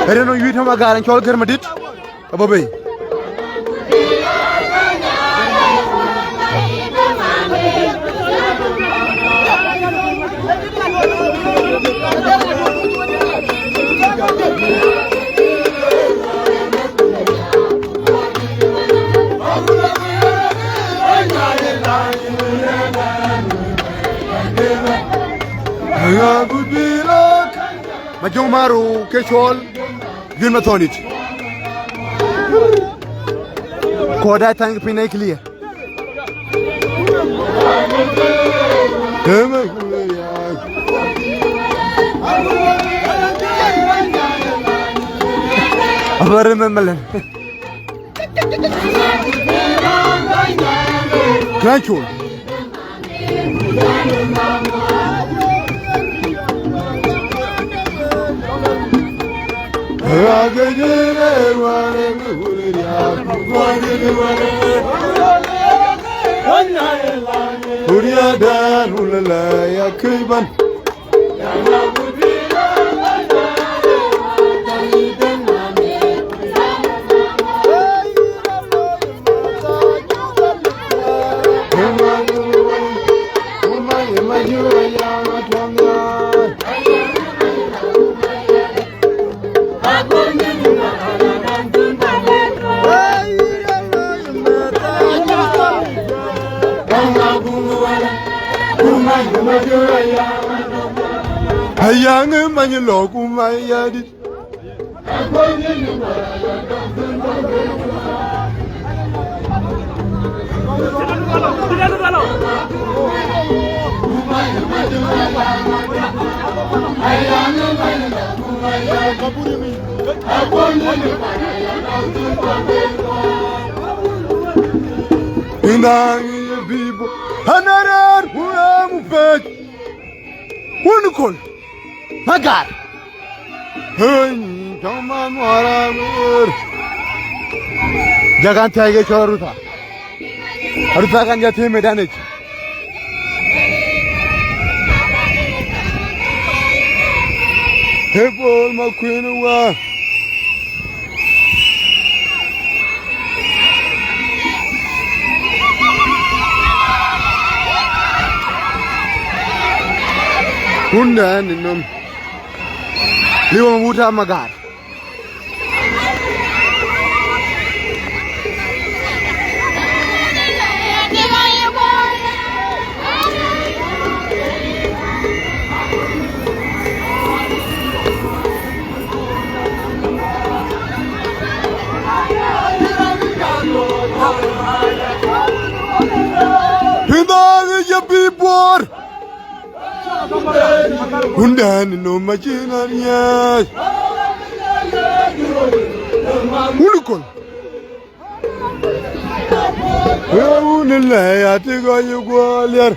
Ere no yuit ma garan chol ger madit. Abo bei. Majong Maru ke chol. Jun Mathonit. Koda thank piny na clear. Abare me malen. Kran chul. Kuria dan ulala ya kiban. Ayaŋ ë many lɔ ku ma yadït. Indaŋ ye bibo anarer ku emu pec. Wun kol. Magar. Hey, tɔŋ man wara wer. Jagan thiai ke cɔl Arutha. Arutha kan ja thiai medanic. Hey, Bol ma kuin wa. Kunda ni nom. Liwa wuta magar. Pindang ya bibor. Undani no machina nyas. Ulikon. Wewe unile ya tigo yugo lier.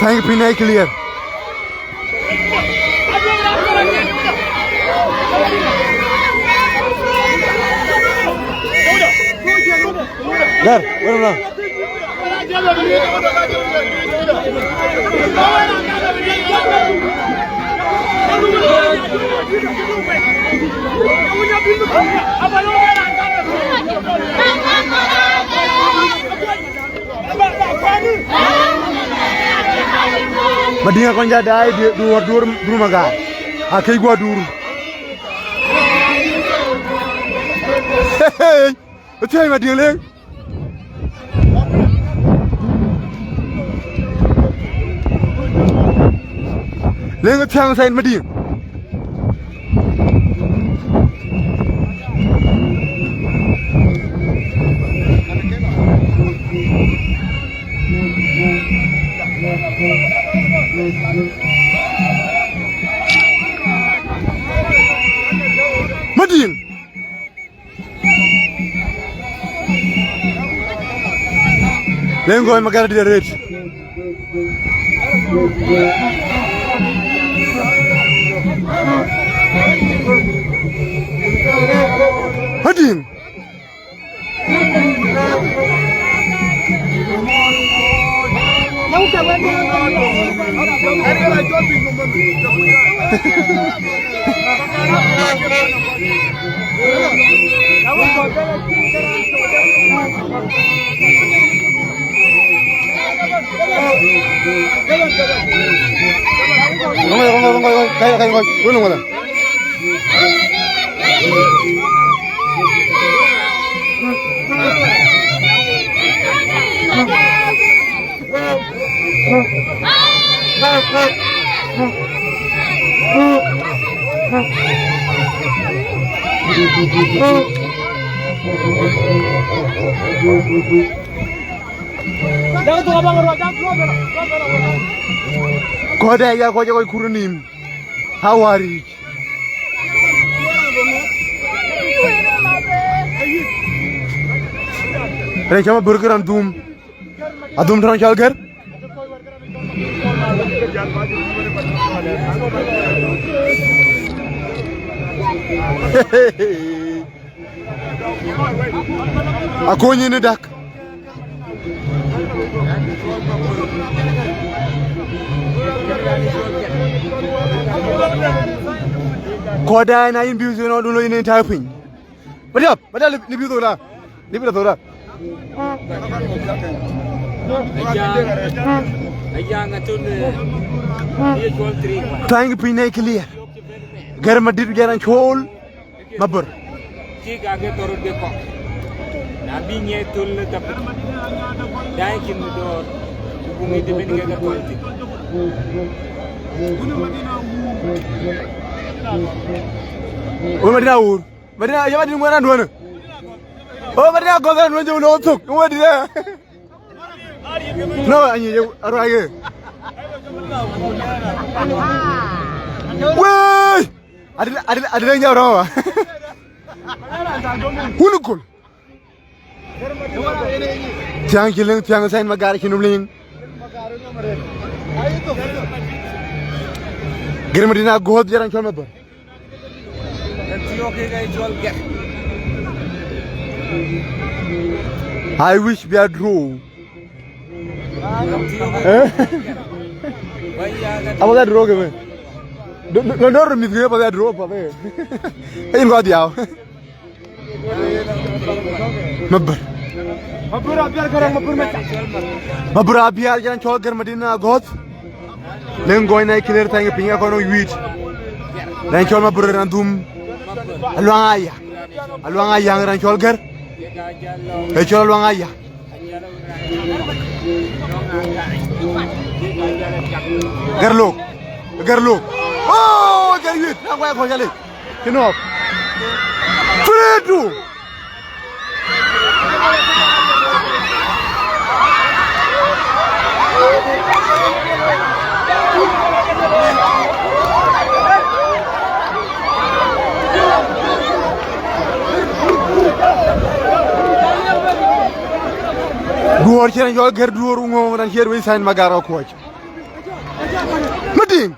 Thank you, Pinay Clear. Dar, wala na. Madiŋ akɔn ja daai, du-, duɔr, duɔr, duɔr Magar. Akec guɔ duur. Hey, hey. Athiäi Madiŋ leŋ. Leŋ athiäŋ Said Madiŋ. Madiŋ. Leŋ gɔɔny Magar dït arëët. Madiŋ. Kɔ̈ɔ̈dë ya kɔc ë kɔc kur nïïm. How are you? Rɛ̈n cä Mabur kë raan dhum. Adhum tɔ̈ cɔl Gär. Akony yïn ë dak. Kɔ̈ɔ̈dë na yïn bï thiëëc nɔn dun lɔ yïn ë tääu piny. Badiap, badiap, lip, lip yï thok la. Lip yï thok la. Thank you, piny nɛi clear. Gär Madït jɛn an cuɔl. Mabur. Tik ake thɔ̈r röt ke kɔ̈k. Na bï nyiɛc thöl ë thapit, daai cïn mi dɔ̈ɔ̈r, ku buk ŋic të bɛ̈n kek ke thɔ̈l thïn. Wën Madït Awur. Madït, ya Madït ŋuɛ̈n raan duɔ̈në. O Madït Agɔ̈th raan duɔ̈n jɔ lɔ thök. Ŋuɛ̈n dït ë. No, anyi ye arwai ye. Wei! Adï, adï, adï, adï, ya rɔwa. Wun kul. Thiäŋ cï liŋ, thiäŋ Sain Magar cï num liŋ. Gär Madït Agɔ̈th jɛn an cuɔl Mabur. I wish we are draw. Eh? Apa that draw ke me? Don't, don't, don't miss ke apa that draw apa that. Ayin gua diaw. Mabur. Mabur abiar garang mabur mecha. Mabur abiar jɛn an cuɔl Gär Madït Agɔ̈th. Leŋ gɔny na clear thany piny akɔn wiit. Raan cuɔl Mabur raan dhum. Aluaŋ aya. Aluaŋ aya raan cuɔl Gär. Raan cuɔl Aluaŋ aya. Gär lok. Gär lok. Oh, Gär wiit. Na gua kɔc ale. Kï nɔ̈k. Three two. Duɔ̈ɔ̈r cï raan cɔl Gär duɔ̈ɔ̈r ŋööŋ raan ciɛt wec Sain Magar akuɔc. Madïŋ.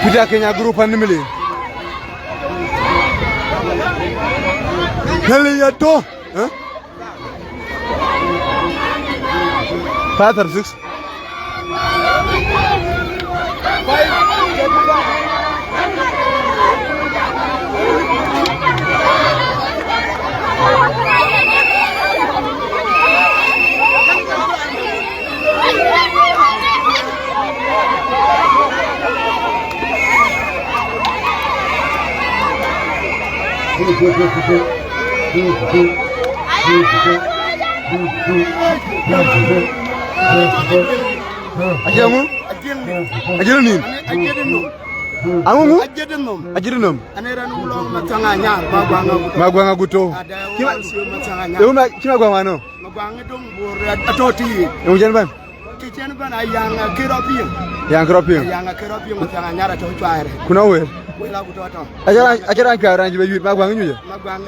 Peter Kenya group animal. Heli ya to. Eh? Five thirty-six. Ajaŋu? Ajiël nïm. Aŋuŋu? Ajiël nïm. Ajiël nïm. Ane raan wulɔŋ ma thiaŋ anyar, ma guaŋ agut. Ma guaŋ agut to. Ada wulɔŋ sio ma thiaŋ anyar. Ewu ma, cï ma guaŋ wano? Ma guaŋ dong bor atɔ ti. Ewu jɛn ban? Ti cɛn ban a yaŋ kërɔ piŋ. Yaŋ kërɔ piŋ. Yaŋ kërɔ piŋ ma thiaŋ anyar atɔ cuaire. Kuna wer? Wela agut atɔ. Ajaran, ajaran cuaire an jibe yuit ma guaŋ nyuje. Ma guaŋ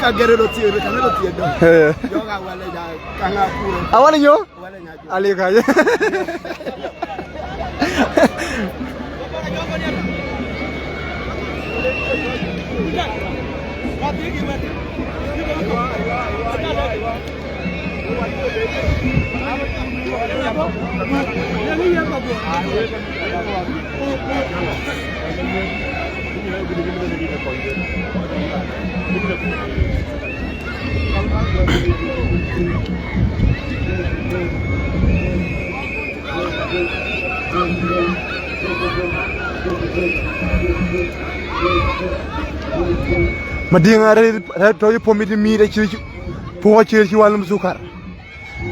ka gere ro thier, ka ne ro thier do. Eh. Yo ga wala ja ka ŋa kuro. Awala nyo? Wala nya. Alika. Madiŋ arëët, arëët tɔ̈ yï puɔ̈u mit, mit acï, puɔ̈u acï, cï wal nɔm thukar.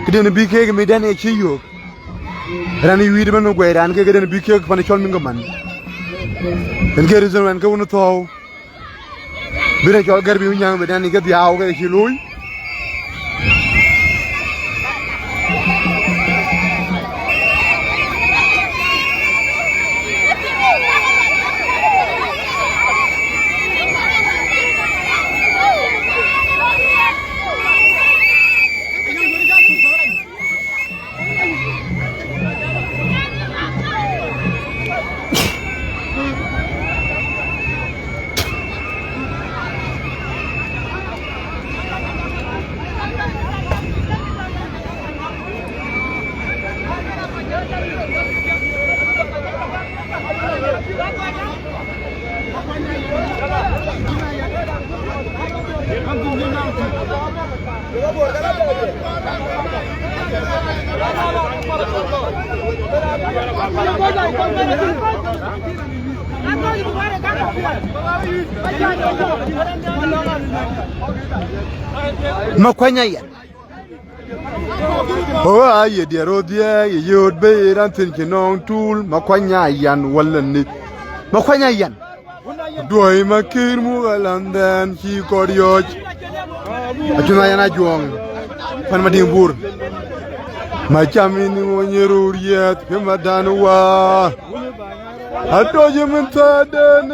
Këden bï keek mit dɛn ë cï yök. Raan ë wïït ëbɛ̈n ë guɛɛr raan ke këden bï keek pan cɔl min ke man. Yen ke reason wɛn ke wun thɔ̈ɔ̈u. Bï raan cɔl Gɛ̈r bï nyääŋ bï dɛn ë ke dhiau ke cï looi. Makuany Ayan. O aye diɛɛr o dhiɛɛi, ye yööt bei raan thïn cï nɔŋ tuul, Makuany Ayan wälä ni. Makuany Ayan. Duɔ̈i makïr muk alandhɛn cï kɔt yɔ̈ɔ̈c. Acunh Ayan Ajuɔŋ. Pan Madiŋ Bur. Macam yïn ŋony rur yiɛth, ke madan wä. Atɔ̈ yï min thädɛn.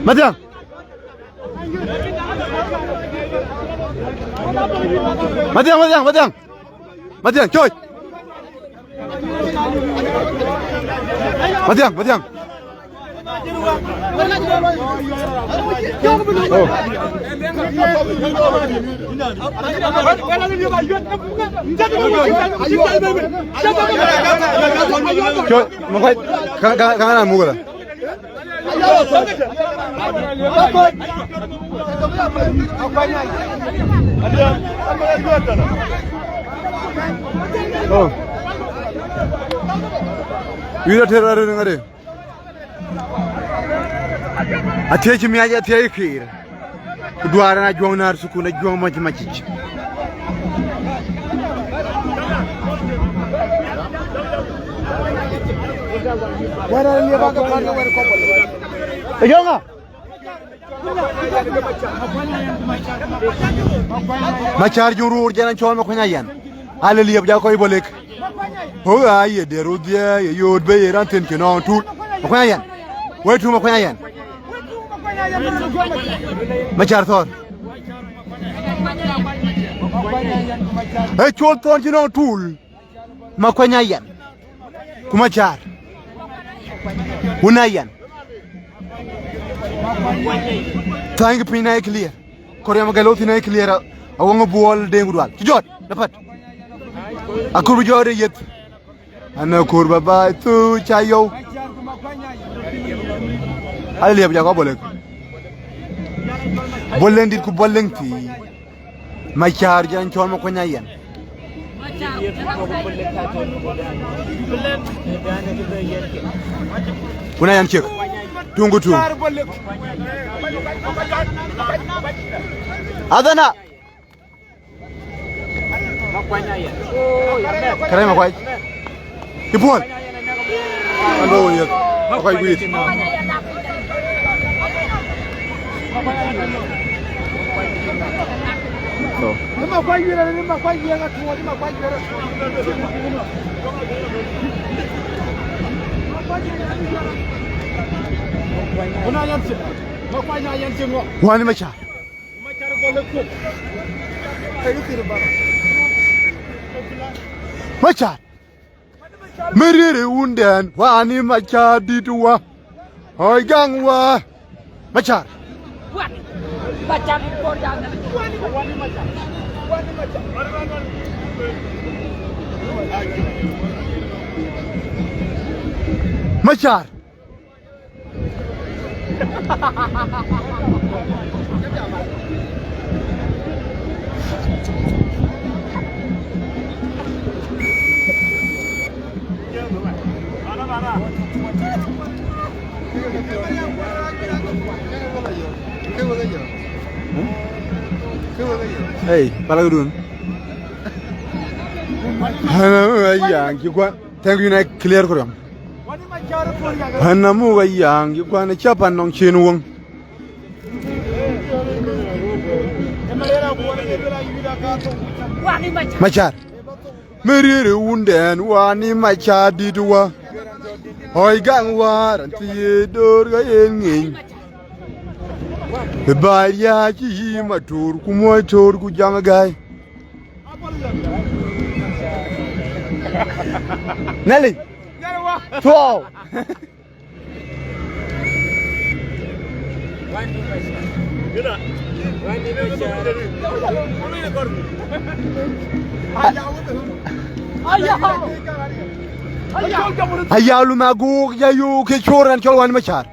Madiang. Madiang, Madiang, Madiang. Madiang, coc. Madiang, Madiang. Oh. Coc, Makuany, ka, ka, ka na muk la. Oh. Wïïr ater arëët ŋadë. Athiëc miac, athiëc kïïr. Ku duaar en Ajuɔŋ näär thukul, Ajuɔŋ mac macic. Ë yɔŋa. Macäär juŋ ruur jɛn acɔl Makuany Ayan. Ale liep ja kɔc bɔlek. Ho aye der udhiɛ ye yot be ye ran thin ke nɔn tut. Makuany Ayan. Wai tu Makuany Ayan. Macäär thɔɔr. E col thɔn ci nɔn tul. Makuany Ayan. Ku Macäär. Wun Ayan. Thank you, piny na ye clear. Koriam galo thin na ye clear. Awong buɔl deng dual. Ci jot. Dapat. Akur bi jot yet. Ana kur baba tu chayo. Ale liep ja ko bolek. Boleng dit ku boleng ti. Macäär jɛn cɔl Makuany Ayan. Kuna yan cek. Tungu tu. Adana. Kërɛɛc Makuac. Cï puɔl. An bä wun yök. Makuac guiir. So. Wani macha. Macha. Meriri wunden, wani macha ditu wa. Oi gang wa. Macha. Macha. Hey, pala dun. Hana ya ki kwa. Thank you, na clear kuriam. Hana mu ga yang ki kwa na chapa nong chin wong. Macha. Meriri wunden wani macha ditu wa. Oi gang war anti ye dor ga yen ngin. Ba ya ci yi matur ku moy tor ku jang gai. Nelly. Tuo. Aya lum aguk ya yu ke choran chol wan machar.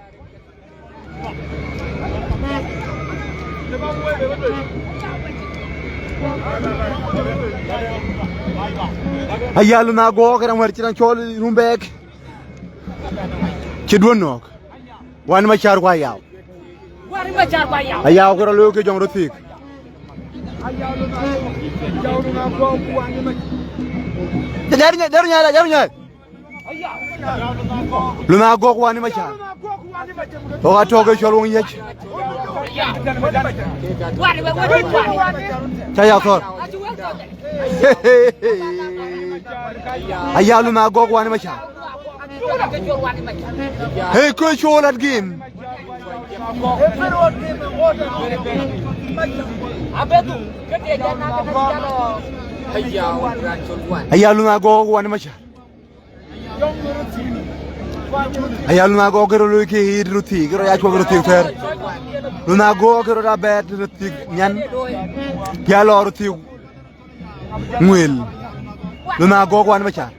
Aya lum aguk ran war chiran chol rumbek. Ci duon nok. Wan machar kwa yaw. Wan machar kwa yaw. Ayaw kero lo ke jong rothik. Der nya, der nya, der nya. Luna gok wani macha. O ga to ke chol wong yech. Cha ya thor. Aya luna gok wani macha. Hey, ko chol at game. Aya luna gok wani macha. Aya luna gok kero lui ki hit ruthi, kero ya chwa ruthi ter. Luna gok kero da bet ruthi nyan. Ya lo ruthi ngwil. Luna gok wan macha.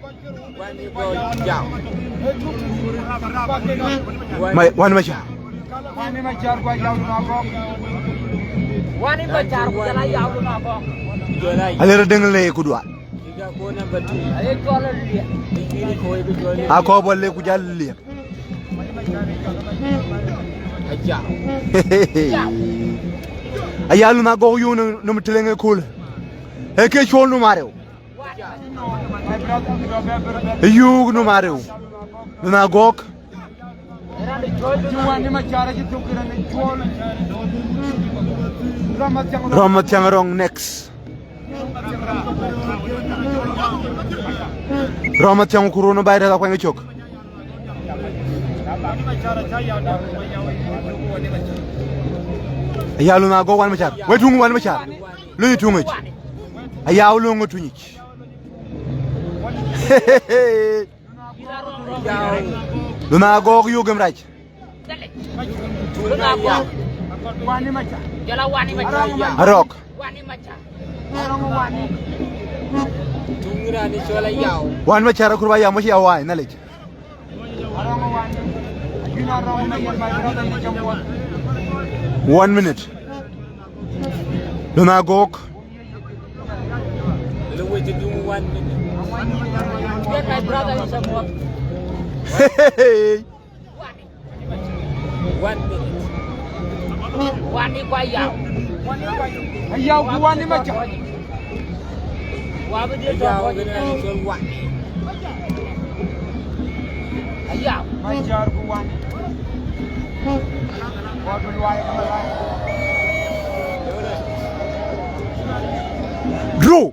Mai wan macha. Wani machar kwa yaw luna gok. Wani machar kwa yaw luna gok. Alera deng le kudwa. Akobo le ku jal liep. Aya luna gok yu num tileng e kul. E ke chol nu mareu. Yuk nu mareu. Luna gok. Roma tiang rong next. Roma tiang kurono bai da kwang chok. Aya luna gok wan machar. We tung wan machar. Lu tung ich. Aya lu ngu tung ich. Luna gok yu gem raj. Arok. Wan machar kurba ya moshi ya wai na lech. One minute. Luna gok. Hey. One minute. Wani kwa yaw. Ayaw ku wani macha. Drew.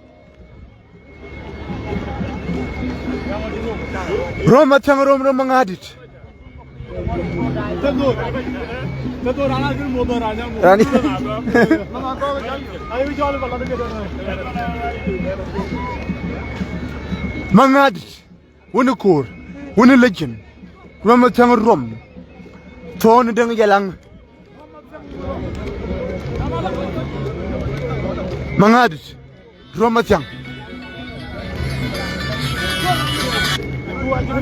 Röm Mathiäŋ, röm, röm Maŋaardït. Rani. Maŋaardït. Wën ë koor. Wën ë legend. Röm Mathiäŋ, röm. Thɔ̈n ë Deŋ Jalaŋ. Maŋaardït. Röm Mathiäŋ.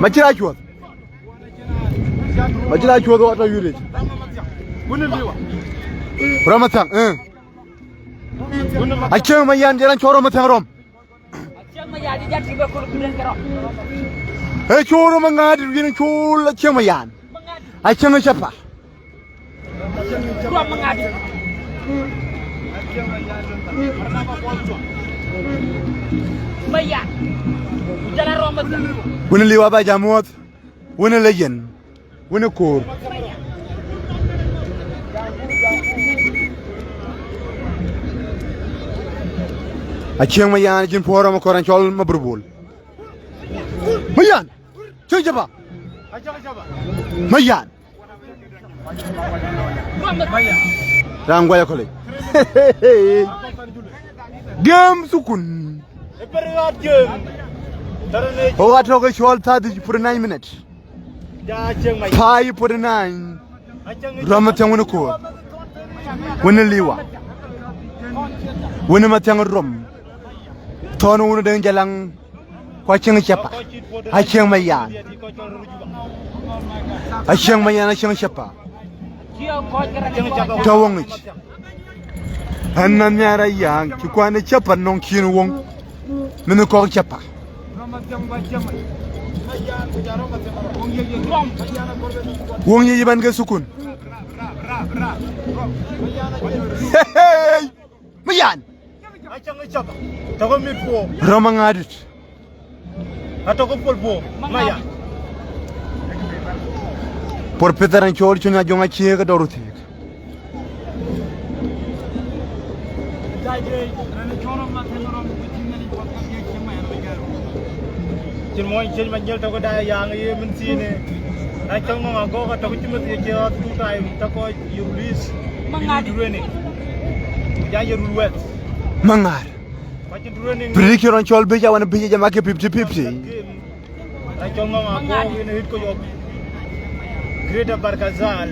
Macï raan cuɔth. Macï raan cuɔth ɣɔt tɔ̈ yuric. Röm Mathiäŋ, eh. Acieŋ Mayan jɛ raan cɔl Röm Mathiäŋ, röm. Ee cɔl Röm Maŋaardït, yen cɔl Acieŋ Mayan. Acieŋ ë Capa. Wën ë liu aba jam muɔ̈th. Wën ë legend. Wën ë koor. Acieŋ Mayan cïn puɔ̈r röm kɔ̈r raan cɔl Maburbul. Mayan. Cieŋ Capa. Mayan. Raan guɔy akɔ̈lic. Game sukun. Ɣok atɔ̈ ke cɔl thirty, forty-nine minutes. Pay forty-nine. Röm Mathiäŋ wën ë koor. Wën ë liwa. Wën ë Mathiäŋ röm. Thɔ̈n wun ë Deŋ Jalaŋ. Ku Acieŋ Capa. Acieŋ Mayan. Acieŋ Mayan, Acieŋ Capa. Tɔ̈ woŋic. Ɣɛn na nhiaar aya, cï kuan ë Capa nɔŋ cin woŋ. Min kɔ̈k Capa. Woŋ yic ëbɛ̈n ke sukun. Hey! Mayan. Röm Maŋaardït. Atɔ̈ ke puɔl puɔ̈u, Mayan. Puɔl pith raan cɔl Cuny Ajöŋ acie ke dɔ̈ɔ̈r thiëëk. Cïn mony ciëc ma jiël tɔ̈ ke daai yaŋ ye min thiinë. Na cɔŋ ŋɔŋ agɔ̈k atɔ̈ ke cï meth ye cï ɣɔ̈th two time tɔ̈ kɔc ye release. Maŋaardït. Training. Ku ja ye rul wɛth. Maŋaar. Kɔc cï training. Prediction raan cɔl bï ca wan bï jam ake fifty fifty. Raan cɔl ŋɔŋ agɔ̈k in hit kɔc ɣɔ̈k. Greater Barkazal.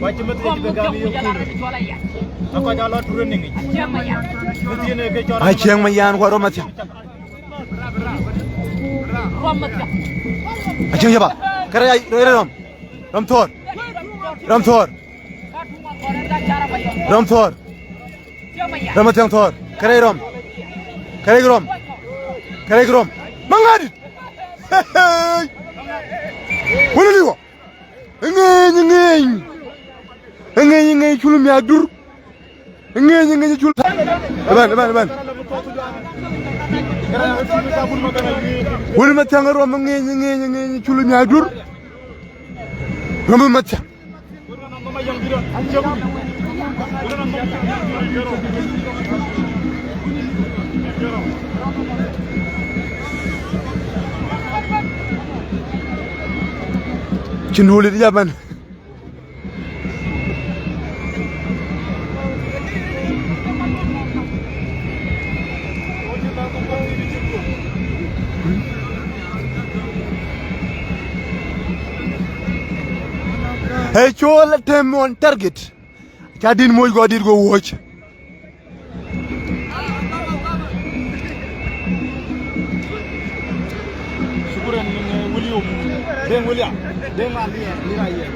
Kɔc cï meth ye cï be gam ye kul. Akɔc alɔ training yic. Meth yen ke cɔl Acieŋ Mayan ku Röm Mathiäŋ. Acieŋ Capa. Kërɛc röm. Röm thɔ̈r. Röm thɔ̈r. Röm thɔ̈r. Röm Mathiäŋ thɔ̈r. Kërɛc röm. Kërɛc röm. Kërɛc röm. Maŋaardït. Wën ë liwa. Ŋeeny, ŋeeny. Ŋeeny, ŋeeny, cul miäk dur. Ŋeeny, ŋeeny, cul. Ëbɛ̈n, ëbɛ̈n, ëbɛ̈n. Wën Mathiäŋ röm, ŋeeny, ŋeeny, ŋeeny, cul miäk dur. Röm Mathiäŋ. Cïn wöl ë ya bɛ̈n. Hey, cɔl atem on target. Ca dït moc guɔ dït guɔ wuɔ̈c. Shukran, eh, William. Deŋ William. Deŋ William.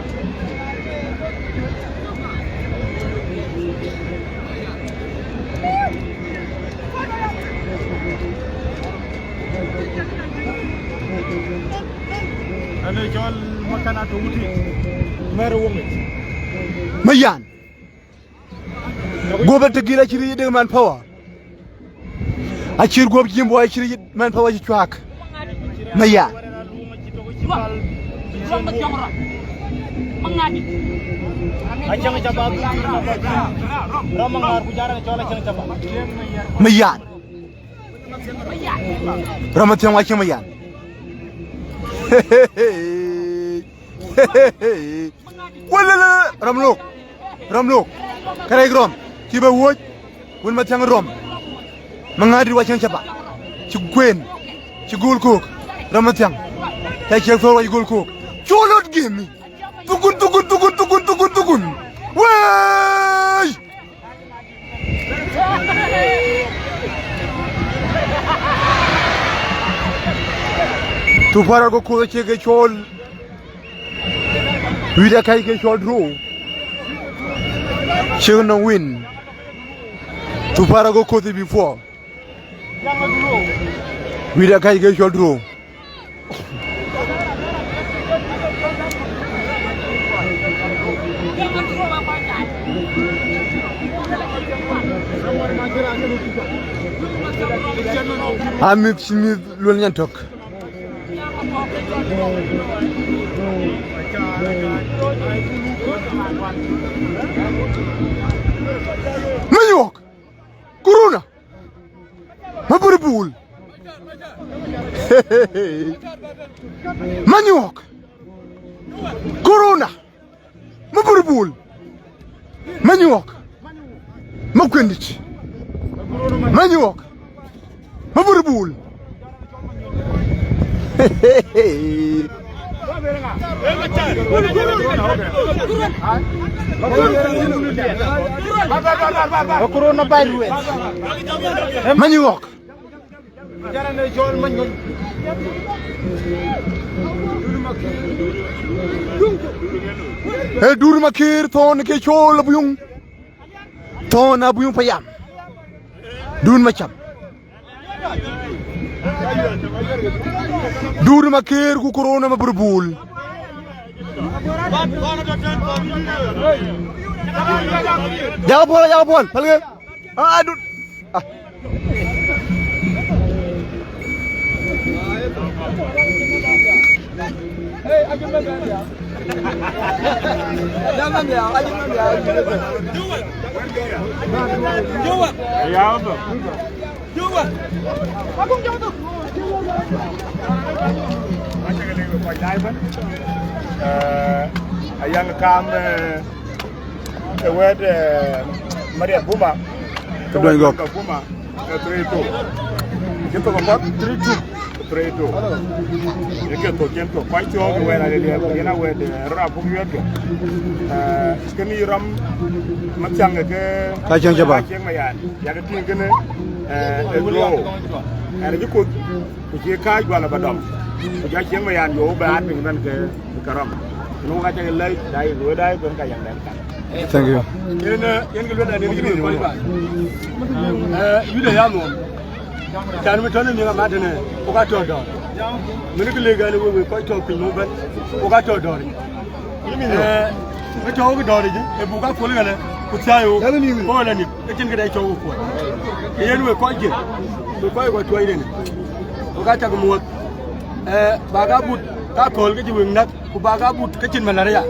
Ane cɔl makana to wuti. Mer woŋic. Mayan. Guɔ̈p ë tëgil acï ric dek man power. Acït guɔ̈p jiim bɔ̈, acït mɛn päu acï cuak. Maya. Mayan. Rɔm athiäŋ wa cï mayan. Welele, rɔm lok. Rɔm lok. Kërɛc rɔm. Cï bɛ wuɔ̈c. Wën mathiäŋ rɔm. Maŋädït wa cïn capa. Cï kueen. Cï gol kok. Rɔm mathiäŋ. Ca ciɛk thɔ̈r wa cï gol kok. Cu lɔt gemi. Thukun, thukun, thukun, thukun, thukun, thukun. Wëi! Tupara go kuoth acie ke cɔl. Wït akäc ke cɔl draw. Cïk nɔŋ win. Tupara go kuoth before. Wït akäc ke cɔl draw. Amit cï mïth luel nyan tök. Manyuɔk. Corona. Mabur bul. Manyuɔk. Corona. Mabur bul. Manyuɔk. Makuendit. Manyuɔk. Mabur bul. Corona virus. Manyuɔk. E dur makir thon ke col abuyung. Thon abuyung payam. Dun macam. Dur makir ku corona maburbul. Jaga pol, jaga pol. Palge. Ah, dun. Ah. Ayaŋ kam, eh, e wɛ̈t, eh, Maria Buma, ke duany gɔk. Buma, eh, three two. Cï thok apath, three two. Three two. Ye ke thok cien thok. Kɔc thiɔ̈k ke wɛ̈t aliliɛɛr, ku yen a wɛ̈t, eh, rɔt abuk yuɛ̈tkë. Eh, kënë yï rɔm mathiäŋ ke ka cieŋ cï ba. Ka cieŋ mayan. Yak tïŋ kënë, eh, e duɔ̈ɔ̈u. Ɛn cï kuth, ku cï kääc gual aba dɔm. Ku jɔ cieŋ mayan, yo bɛ an piny bɛn ke Karam. Ënë wok acä ke lɛc, da yï luöi da yï bɛ̈n ka yɛn bɛ̈n ka. Thank you. Yen, eh, yen ke luel da nen yï nin wok. Eh, yï de ya nuɔm. Can mi tɔ̈ ni miŋ amat tënë, wok atɔ̈ dɔ̈ɔ̈r. Min ke lek ɛn we, we kɔc tɔ̈ piny muk bɛ̈n, wok atɔ̈ dɔ̈ɔ̈r. Eh, ke tɔ̈ wok dɔ̈ɔ̈r yic, e buk apuɔl ɣɛlɛ, ku thiai wok. Ko ɣɛlɛ ni, ke cïn këde cɔk wok kuɔl. Ke yen we kɔc jin, we kɔc kɔc tuɔɔc rin. Wok acä ke muɔ̈th. Eh, bak abut, ka kɔ̈l ke cï wek näk. Ku bak abut ke cïn malaria.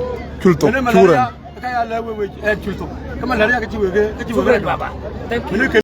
Cul thok, ënë malaria, cul rɛn. Ka ya lɛ̈k wek, wek, eh, cul thok. Ke malaria ke cï wek, ke cï wek. Shukran, baba. Thank you. Ënë ke